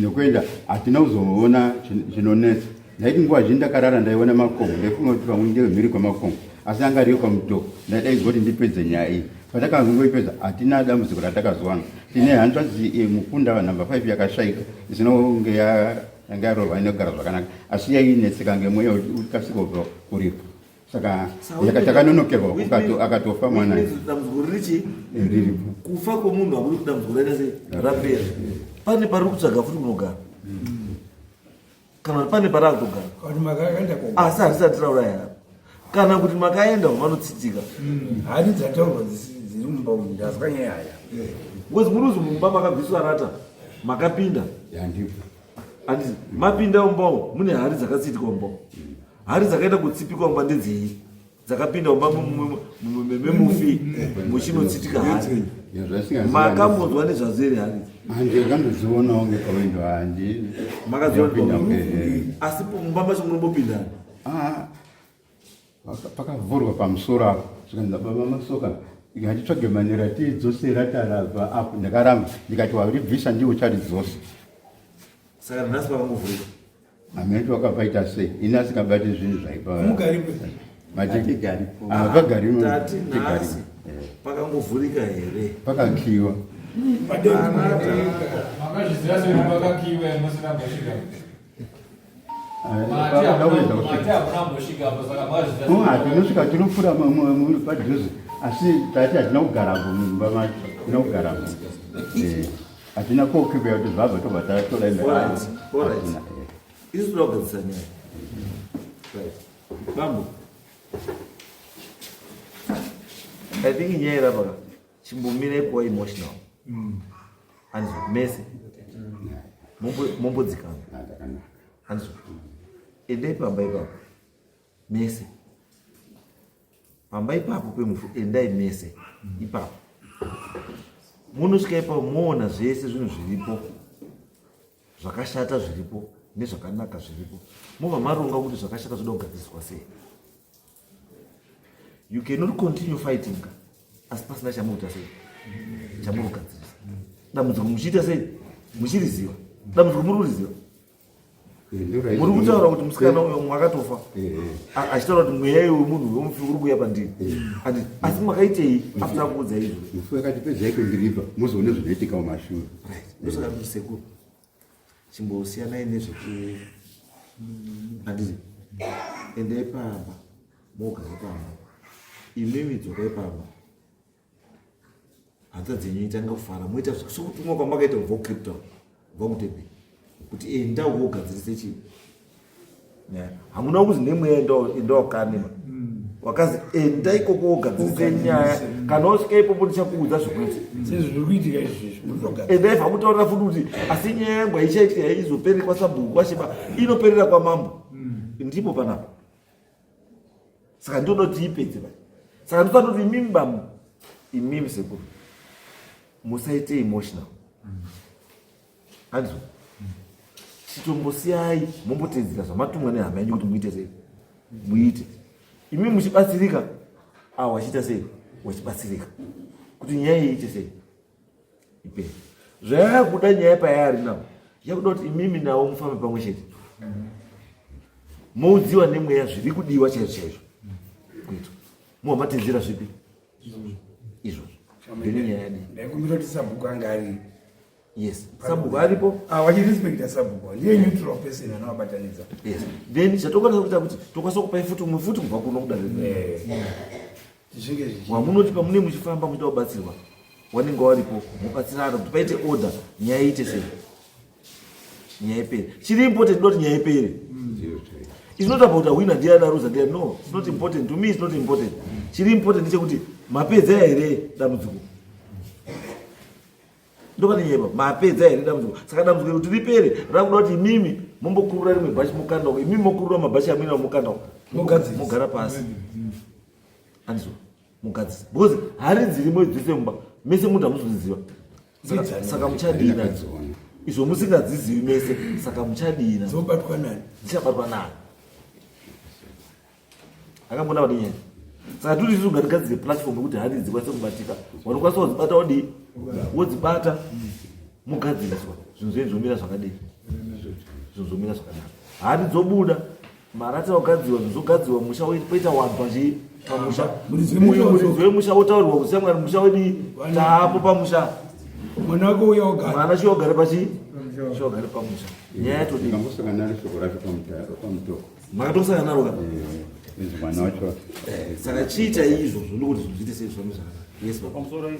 [SPEAKER 7] nekuenda hatina kuzoona chinonetsa ndaiti nguva zhinji ndakarara ndaiona makongo ndaifunga kuti pamwe ndeve mhiri kwemakongo asi anga ariyo kwamutoko ndaidaidzwa kuti ndipedze nyaya iyi patakazongoipedza hatina dambudziko ratakazowana tine hanzvadzi eh, mukunda number five yakashaika isina kunge yanga yarorwa inogara zvakanaka asi yainetseka ngemweya ukasika kubva kuripo saka takanonokerwa akatofa mwana
[SPEAKER 1] dambudziko riri chii
[SPEAKER 7] eh, riripo
[SPEAKER 1] kufa kwemunhu hakuri kuti dambudziko raita sei rapera pane pari kutsvaga futi kunogara kana kuti pane pari akutogara asi hatisati tauraya kana kuti makaenda vanotsitika
[SPEAKER 3] hmm. hari dzataurwa dziri mumba umu ndazwa nyaya yaya
[SPEAKER 1] because muri uzi mumba makabviswa rata makapinda anditi mapinda mumba umu mune hari dzakatsitikwa mumba umu hari dzakaita kutsipikwa mumba ndedzei Dzakapinda mumba memufi muchinotsitika hari. Makambonzwa nezvadzo here hari?
[SPEAKER 7] Handikandozvionawo ngekawindo handi.
[SPEAKER 1] Makadziona asi mumba macho munombopinda?
[SPEAKER 7] Ah, pakavhurwa pamusoro apo zvikanzi baba masoka ngatitsvage manera tiidzosera tarabva apo ndakaramba ndikati waribvisa ndiwo ucharidzose
[SPEAKER 1] saka nhasi pakangovhurika
[SPEAKER 7] hameno wakapaita sei ini asingabati zvinhu
[SPEAKER 1] zvaipaagari nhasi pakangovhurika here
[SPEAKER 7] pakakiwa
[SPEAKER 4] Makazviziva sei kuti pakakiwa musina kumbosvika?
[SPEAKER 7] Tinosvika tinopfuura padhuze asi tati hatina kugarapo mumba macho hatina kugarapo hatina kokipa kuti zvabva tobva tatora
[SPEAKER 1] isu toda kugadzisa nyaya right bambo i think nyaya irapaka chimbomirai kuva emotional handizvo mese mombodzikama handizvo endai pamba ipapo mese pamba ipapo pemufu endai mese ipapo munosvika ipapo moona zvese zvinhu zviripo zvakashata zviripo nezvakanaka zviripo mobva maronga kuti zvakashata zvoda kugadziriswa sei you cannot continue fighting asi pasina chamukuita sei chamuri kugadzirisa dambudziko muchiita sei muchiriziva dambudziko muri kuriziva muri kutaura kuti musikana uyo mwakatofa achitaura kuti mweya iwe munhu wemufi uri kuuya pandiri asi makaitei after akuudza izvo
[SPEAKER 7] mufi akati pedzai kundiripa muzoone zvinoitika mumashure
[SPEAKER 1] ndosaka kuti sekuru chimbosiyanai nezveku handiti endai pamba mogare pamba imimi dzokai pamba hanzvadzi yenyu itanga kufara moita sokutumwa kwamakaita kubva kucape town kubva kudurban kuti enda wogadzirise chii hamuna kuzi nemweya enda wakanema wakazi enda ikoko wogadzirise nyaya kana wasvika ipopo ndichakuudza zvekuita enda ibva kutaurira futi kuti asi nyaya yangu haichaitika yaizoperera kwasabhuku kwasheba inoperera kwamambo ndipo panapa saka ndinoda kuti ipedze ba saka ndinofanira kuti imimi bambo imimi sekuru musaite emotional hanzvo chitombosiyai mombotedzera zvamatumwa nehama yenyu kuti muite sei muite imi muchibatsirika awa wachiita sei wachibatsirika kuti nyaya iyi iite sei ipere zvayakuda nyaya payari nawo yakuda kuti imimi nawo mufambe pamwe chete moudziwa nemweya zviri kudiwa chaizvo chaizvo kuitwa muhamatedzera zvipi izvozvo ndine nyaya yadii
[SPEAKER 3] ndaikumbira kuti sabhuku anga ari
[SPEAKER 1] yes sabhuku aripo
[SPEAKER 3] ah, vachirespecta sabhuku ndiye neutral person anovabatanidza
[SPEAKER 1] yes then chatokwanisa kuita kuti tokwanisa kupai futi umwe futi kubva kuno kudare
[SPEAKER 3] eh.
[SPEAKER 1] wamunoti pamune muchifamba muchida kubatsirwa wanenge waripo mobatsirana kuti paite order nyaya iite sei nyaya ipere chiri important not nyaya ipere it's not about awina ndiani aruza ndiani no it's not important to me it's not important chiri important ndechekuti mapedza here dambudziko ndopane nyaya ipapo mapedza here dambudziko saka dambudziko kuti ripere rakuda kuti imimi mombokurura rimwe bhachi mokanda uko imimi mokurura mabhachi amwina mokanda uko mogara pasi andizvo mugadzisa because hari dzirimo dzese mumba mese munhu hamuzodziziva saka muchadii nadzo izvo musingadzizivi mese saka muchadii nadzo
[SPEAKER 3] dzobatwa nani
[SPEAKER 1] dzichabatwa nani akambona vadii nyaya saka tiri isu ngatigadzire platform yekuti hari dzikwanise kubatika wanokwanisa kudzibata wodii wodzibata mugadziriswa zvinhu zvenyu zvomira zvakadii zvinhu zvomira zvakanaka hari dzobuda marata ogadzirwa zvinhu zvogadzirwa musha poita wanhu pachii pamusha muridzi wemusha wotaurirwa kuti shamwari musha wedii taapo pamusha
[SPEAKER 3] mwana wako uya ogara
[SPEAKER 1] mwana chiogare pachii chiogare pamusha nyaya yatodii
[SPEAKER 7] Ndakambosangana naro shoko racho pamutoko.
[SPEAKER 1] Makatosangana naro ka?
[SPEAKER 7] Eh, mwana wacho.
[SPEAKER 1] Eh, saka chiita izvozvo ndokuti zvinhu zviite sei zvifambe zvakanaka. Yes baba.
[SPEAKER 2] Pamusoro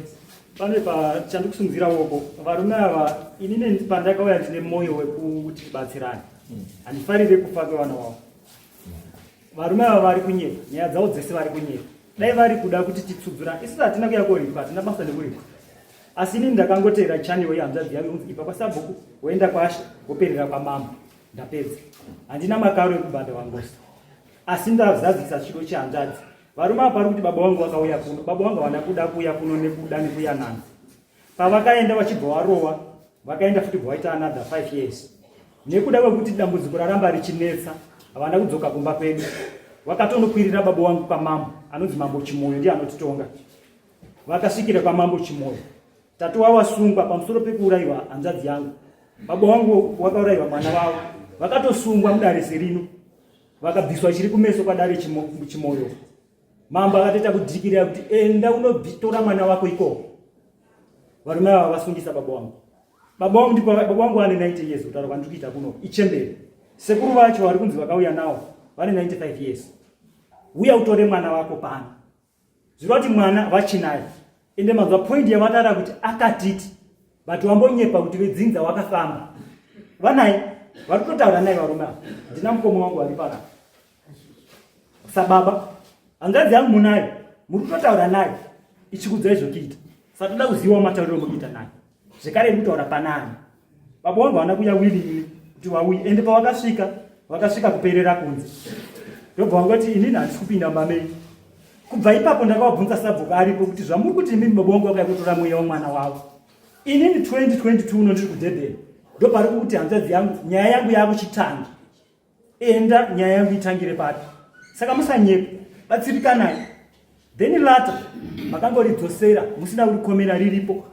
[SPEAKER 2] pane pa chandikusunzira woko varume ava inini pandakauya ndine moyo wekuti tibatsirane. Handifarire kufa kwevana wavo. Varume ava vari kunyepa, nyaya dzavo dzese vari kunyepa. Dai vari kuda kuti titsudzura, isusu hatina kuya koripwa, hatina basa nekuripwa. Asi inini ndakangoteera channel yehanzvadzi yangu inonzi ibva kwasabhuku woenda kwashe woperera kwamambo. Ndapedza. Handina makaro ekubhadharwa ngozi. Asi ndazadzisa chido chehanzvadzi. Varume ava pari kuti baba vangu vakauya kuno, baba vangu havana kuda kuuya kuno nekuda nekuyanana. Pavakaenda vachibva varowa, vakaenda futi bva vaita another 5 years. Nekuda kwekuti dambudziko raramba richinetsa, havana kudzoka kumba kwedu. Vakatonokwirira baba wangu kwamambo, anonzi Mambo Chimoyo, ndiye anotitonga. Vakasvikira kwamambo Chimoyo. Tatowa wasungwa pamusoro pekuurayiwa hanzvadzi yangu. Baba wangu wakaurayiwa mwana wavo. Vakatosungwa mudare serino. Vakabviswa chiri kumeso kwadare Chimoyo. Mambo akatoita kudhikirira kuti enda unotora mwana wako ikoko. Varume ava vasungisa baba wangu. Baba wangu ndipo baba wangu vane 90 years kutaura kwandiri kuita kuno ichembere. Sekuru vacho vari kunzi vakauya nawo vane 95 years. Uya utore mwana wako pano. Zvireva kuti mwana vachinaye. Ende manzwa point yavataura kuti akatiti but wambonyepa kuti vedzinza wakafamba. Vanaye vari kutotaura naye varume ava. Ndina mukoma wangu vari panapa. Sababa hanzvadzi yangu munayo muri kutotaura naye ichikudzai zvokuita. Saka toda kuziva matauriro mukuita naye. Zvekare iri kutaura panani. Baba wangu havana kuya willingly kuti vauye ende pavakasvika vakasvika kuperera kunze. Ndobva vangoti inini handisi kupinda mumba menyu. Kubva ipapo ndakavabvunza sabhuku aripo kuti zvamuri kuti imimi baba wangu vakauya kutora mweya wemwana wavo. Inini 2022 uno ndiri kuDurban. Ndopari kuti hanzvadzi yangu nyaya yangu yakuchitangi. Enda nyaya yangu itangire papi. Saka musanyepa, batsirikanai. Then later makangoridzosera musina kurikomera riripo.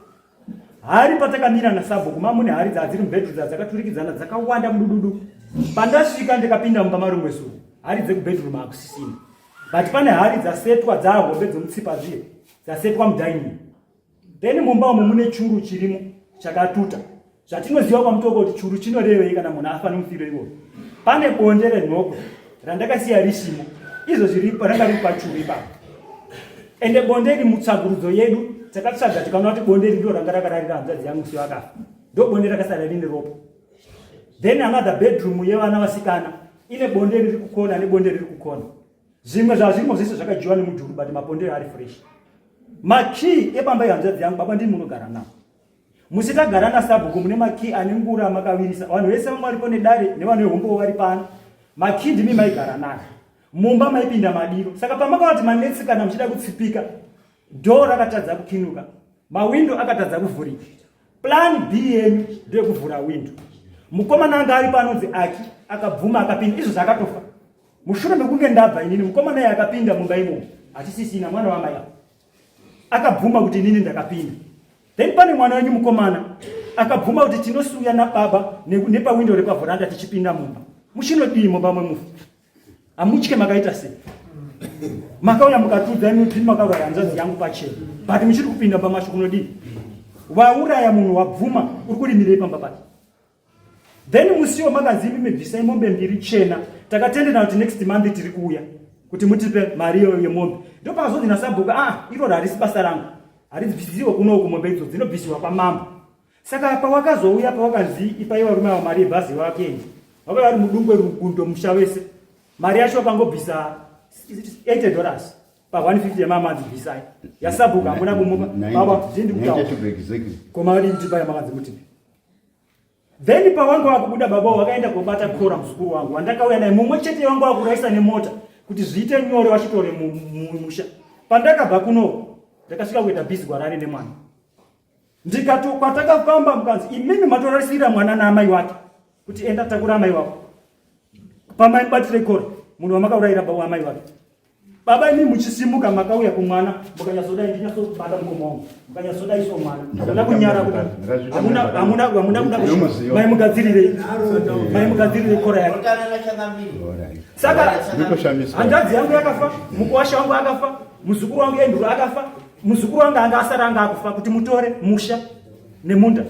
[SPEAKER 2] Hari patakamira nasabhuku mamune hari dzadziri mubedroom dzakaturikidzana dzakawanda mudududu. Pandasvika ndikapinda mumba marumwe zuro, hari dzekubedroom hakusisina. But pane hari dzasetwa dzahombe dzomutsipa zviye dzasetwa mudining. Then mumba umu mune churu chirimo chakatuta. Zvatinoziva kwaMutoko kuti churu chinorevei kana munhu afa nemufiro iwoyo. Pane bonde renhokwe randakasiya risimo izvo zviripo ranga riri pachuru ipapo. Ende bonde iri mutsvagurudzo yedu takatsvaga tikaona kuti bonde iri ndiro ranga rakararira hanzvadzi yangu musi wakafa. Ndo bonde rakasara rine ropa. Then another bedroom yevana vasikana ine bonde riri kukona nebonde riri kukona. Zvimwe zvazvirimo zvese zvakadyiwa nemujuru but mabonde ari fresh. Makey epamba yehanzvadzi yangu baba ndini munogara nawo. Musi tagara nasabhuku mune makey ane ngura amakawirisa. Vanhu vese vamwe varipo nedare nevanhu vehombo vari pano. Makey ndimi maigara nayo. Mumba maipinda madiro. Saka pamakaona kuti manetsikana muchida kutsipika, door rakatadza kukinuka. Mawindo akatadza kuvhurika. Plan B yenyu ndeyekuvhura window. Mukomana anga ari panonzi Aki akabvuma akapinda izvo zvakatofa. Mushure mekunge ndabva inini mukomana iye akapinda mumba imomo hatisisina mwana wamai ava akabvuma kuti inini ndakapinda. Then pane mwana wenyu mukomana akabvuma kuti tinosuya nababa nepawindo repavhuranda tichipinda mumba. Muchinodii mumba memufi? Hamutye makaita sei? Makauya mukatudza imi kuti makauraya hanzvadzi yangu pachena but muchiri kupinda mumba macho kunodii? Wauraya munhu wabvuma uri kurimirei pamba pake? Then musiwo makanzi imi bvisai mombe mbiri chena takatendera kuti next month tiri kuuya kuti mutipe mari iyoyo yemombe. Ndopakazonzi nasabhuku ah iro harisi basa rangu haribvisiwe kunoku mombe idzo dzinobvisiwa kwamambo. Saka pawakazouya pawakanzi ipai varume ava mari yebhazi vakuenda vakauya vari mudungwe rugundo musha wese mari yacho vakangobvisa 80 dollars pa 150 yamamanzi bvisai yasabhuku hamuna kumupa baba zvindi kutaura koma vadii kutipa yamakanzi mutipe. Then pawanga wakubuda baba wakaenda kobata kora muzukuru wangu wandakauya naye mumwe chete wangu wakuraisa nemota kuti zviite nyore vachitore mumusha. Pandakabva kuno ndakasvika kuita busy kwarari nemwana. Ndikato kwatakafamba mukanzi imimi matorarisira mwana naamai wake kuti enda takura amai wako. Pamai mubatire kora munhu wamakaurayira baba amai wake. Baba imi muchisimuka makauya kumwana mukanyatsodai ndinyatsobata mukoma wangu mukanyatsodai so mwana hamuna kunyara kuti hamuna hamuna hamuna kuda mai mugadzirire mai mugadzirire kora yake saka hanzvadzi yangu yakafa mukuwasha wangu akafa muzukuru wangu Andrew akafa muzukuru wangu anga asara anga akufa kuti mutore musha nemunda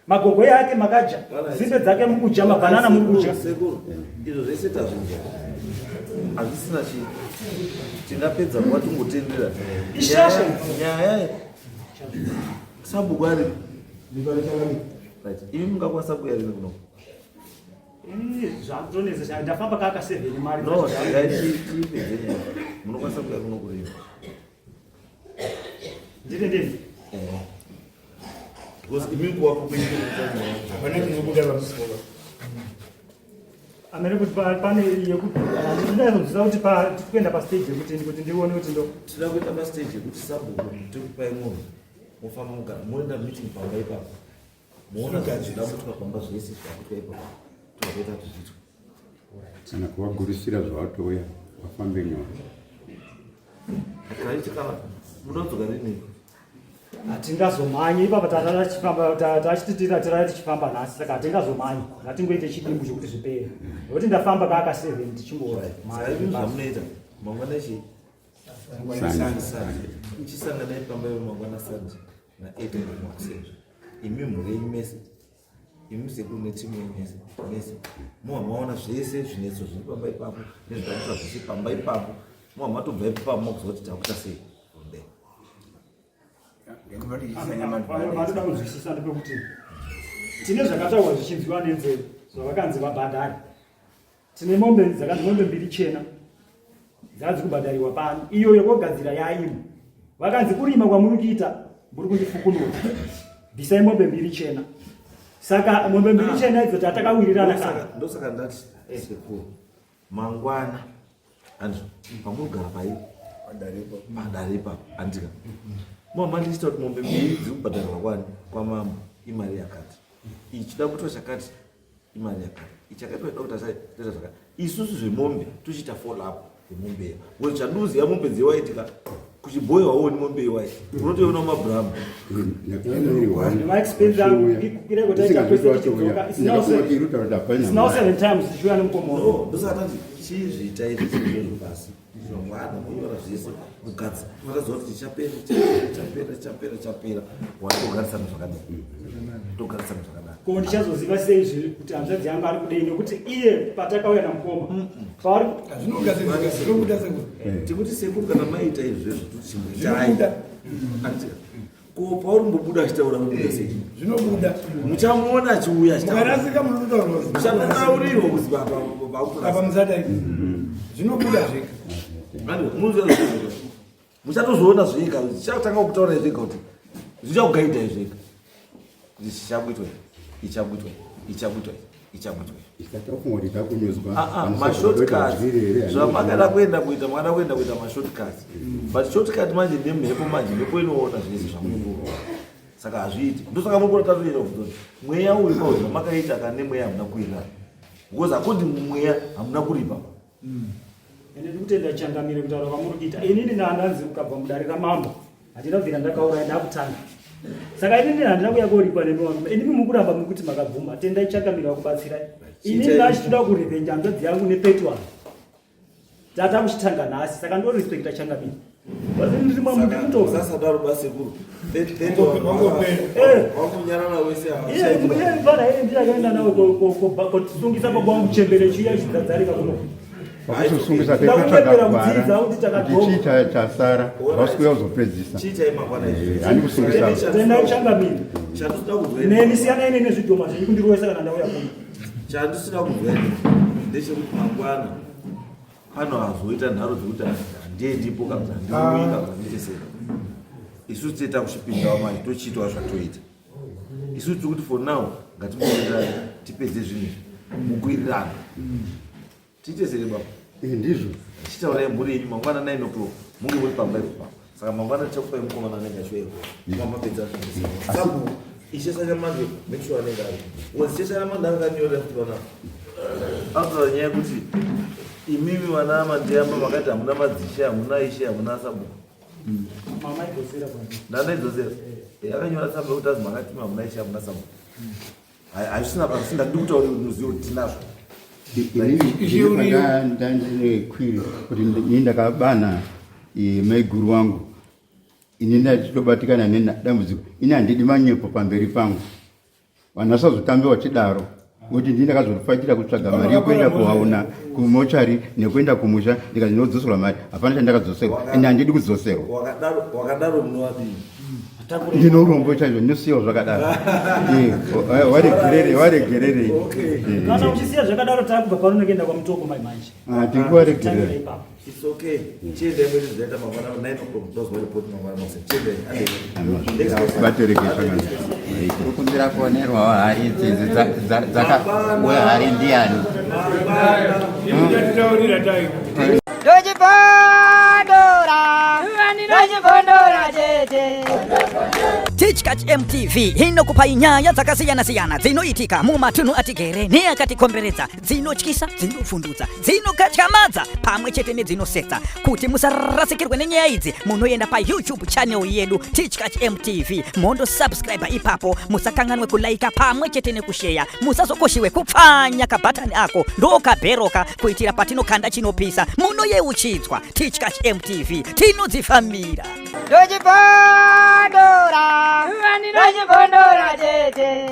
[SPEAKER 2] magogo yake makadya zimbe dzake mukudya mabhanana mukudya
[SPEAKER 1] sekuru izvo zvese tazvinzwa hazvisina chii tingapedza nguva tongotendera
[SPEAKER 2] ishasha
[SPEAKER 1] nyaya sabhuku ari right imi mungakwanisa kuuya rini kuno
[SPEAKER 2] zvakutonetsa ndafamba kaka 7 mari
[SPEAKER 1] no tiipedze nyaya munokwanisa kuuya kuno kurima
[SPEAKER 2] ndine ndini
[SPEAKER 1] Because imi kuwapo kwenyu
[SPEAKER 3] hapana chinobuda pamusoro.
[SPEAKER 2] Amene kuti pane yekuti ndinazonzwisa kuti tikuenda pastage yekuti kuti ndione kuti ndo
[SPEAKER 1] tinoda kuenda pastage yekuti sabhuku tikupai munhu mofamba mugara moenda meeting pamba ipapo moona zvinoda kuitwa pamba zvese zvakuitwa ipapo tovakuita kuti zviitwe
[SPEAKER 7] kana kuvagurisira zvavatouya vafambe nyore.
[SPEAKER 1] Kaiti kana munodzoka rini?
[SPEAKER 2] Hatingazomhanyi ipapa tachifamba tachititira tirare tichifamba nhasi saka hatingazomhanyi ngatingoite chidimbu chekuti zvipere nekuti ndafamba kaaka 7 tichingora
[SPEAKER 1] zvamunoita mangwana chii ichisanganai pamba ivo mangwana sunday na 8 o'clock makuseni imi mhuri yenyu mese imi sekuru netimu yenyu mese mese muha maona zvese zvinetso zviri pamba ipapo nezvakaitwa zvese pamba ipapo muha matobva ipapo makuziva kuti takuita sei from there.
[SPEAKER 2] Vanoda kunzwisisa ndepekuti tine zvakataurwa zvichinzwiwa nenzeve zvavakanzi vabhadhare. Tine mombe dzakanzi mombe mbiri chena dzanzi kubhadhariwa pano, iyo yekogadzira yaimo. Vakanzi kurima kwamuri kuita muri kundifukunura, bvisai mombe mbiri chena. Saka mombe mbiri chena idzo tatakawirirana.
[SPEAKER 1] Ndosaka ndati sekuru mangwana andizvo pamuri kugara pai padare ipapo andika mama ndichita kuti mombe mbiri dziri kubhadharwa kwani kwamambo imari yakati ichida kuitwa chakati imari yakati ichakaitwa ida kuti toita zvakati isusu zvemombe tochiita follow up yemombe iya because chanduziya mombe dzewaitika kuchibhoyi hauoni mombe iwai unotoiona mumabhuramu ndosaka tati chizviitai zvese izvozvo pasi mangwana monyora zvese mugadzi makaziva kuti chapera chapera chapera chapera watogarisana zvakadai togarisana zvakadai
[SPEAKER 2] ko ndichazoziva sei zviri kuti hanzvadzi yangu ari kudei nekuti iye patakauya namukoma paari
[SPEAKER 3] zvinogadzirika sekuru
[SPEAKER 1] tikuti sekuru kana maita izvezvo tochimboitai ko pauri mbobuda achitaura mubuda sei
[SPEAKER 3] zvinobuda
[SPEAKER 1] muchamuona achiuya
[SPEAKER 3] mukarasika munotaurwa
[SPEAKER 1] muchataurirwa kuzi
[SPEAKER 3] apa musadai zvinobuda zvega
[SPEAKER 1] muchatozoona zvega zvichatanga kutaura zvega kuti zvichakugaidai zvega kuti chichakuitwa ichakuitwa ichakuitwa ichakuitwa mashortcuts zvamakada kuenda kuita makada kuenda kuita mashortcuts but shortcut manje nemhepo manje mhepo inoona zvese zvamunenge saka hazviiti ndosaka muri kuona tatoenda kuzoti mweya uyu pawo zvamakaita kana nemweya hamuna kuwirirana because according mumweya hamuna kuripa
[SPEAKER 2] Ende ndikutenda changamire kutaura kwamuri kuita. Inini ndandanzi ukabva mudare ramambo handina kubvira ndakauraya ndakutanga. Saka inini handina kuya koripwa nemi varume. Inimi mukuramba mukuti makabvuma. Tendai changamire vakubatsirai. Inini ndachitoda kurevenge hanzvadzi yangu nepetwa. Tata kuchitanga nhasi saka ndorespecta changamire.
[SPEAKER 1] Usasadaro basekuru. Wakunyarara wese
[SPEAKER 2] mfana iye ndiye akaenda nawo kosungisa baba wangu chembere chiya chidzadzarika kuno.
[SPEAKER 7] Vakusungisa tekutsvaga gwara kuti chii chasara vasi kuuya kuzopedzisa. Handi kusungisa.
[SPEAKER 2] Tenda changamire. Neni siyanai neni nezvidhoma zvenyu kundirovesa kana ndauya kuno.
[SPEAKER 1] Chandisina kunzwa ndechekuti mangwana pano hazoita nharo dzekuti handiendipo kana kuti handiuyi kana kuti handiite sei isusu tee takuchipindawo manje tochiitawo zvatoita isusu tiri kuti for now ngatimboenderana tipedze zvinhu izvi mukuwirirana tiite sei baba
[SPEAKER 7] eh, ndizvo
[SPEAKER 1] chitaurai mhuri yenyu mangwana 9 o'clock munge muri pamba ipo papa saka mangwana tichakupai mukomana anenge achiuya ikoko mapedza zvinhu sabu ishe sanyamande make sure anenge ari because ishe sanyamande anga akanyorera futi vana akutaura nyaya yekuti imimi vana mandiyamba makati hamuna madzishe hamuna ishe hamuna sabhuku ndandaidzosera eh, akanyora tsamba yekuti azi makati hamuna ishe hamuna sabhuku hazvisina basa ndandi kutaura kuti muzive kuti tinazvo
[SPEAKER 7] ini ndandine kwiri kuti ini ndakabana maiguru wangu ini ndachitobatikana nedambudziko ini handidi manyepo pamberi pangu vanhu vasazotambe vachidaro kuti ndini ndakazofaitira kutsvaga mari yekuenda kuhauna kumochari nekuenda kumusha ndikati ndinodzoserwa mari hapana chandakadzoserwa ende handidi kudzoserwa
[SPEAKER 1] wakadaro munovadii
[SPEAKER 7] Ndine urombo chaizvo ndinosiyawo zvakadaro. Eh, waregerere waregerere.
[SPEAKER 2] Eh, kana uchisiya zvakadaro takubva pano nekuenda kwamutoko mai manje.
[SPEAKER 7] Ah, tinguvaregerere.
[SPEAKER 2] Ipapo.
[SPEAKER 1] It's okay. Chiendai mwese zvaita mangwana 9 o'clock ndozwa report mangwana makuseni. Chiendai. Handei.
[SPEAKER 7] Batereke zvakanaka. Kukumbira kuonerwawo hari idzi dzaka hari ndiani?
[SPEAKER 3] Tataurira tai.
[SPEAKER 10] Ndochibondora, ndochibondora tete.
[SPEAKER 11] Tichkach MTV inokupai nyaya dzakasiyana-siyana dzinoitika mumatunhu atigere neakatikomberedza, dzinotyisa, dzinofundutsa, dzinokatyamadza pamwe chete nedzinosetsa. Kuti musarasikirwe nenyaya idzi, munoenda paYouTube channel yedu Tichkach MTV mondosubscribe ipapo. Musakanganwe kulaika pamwe chete nekusheya. Musazokoshiwe kupfanya kabhatani ako ndokabheroka kuitira patinokanda chinopisa munoyeuchidzwa. Tichkach MTV tinodzifambira.
[SPEAKER 10] Ndochibondora, ndochibondora tete.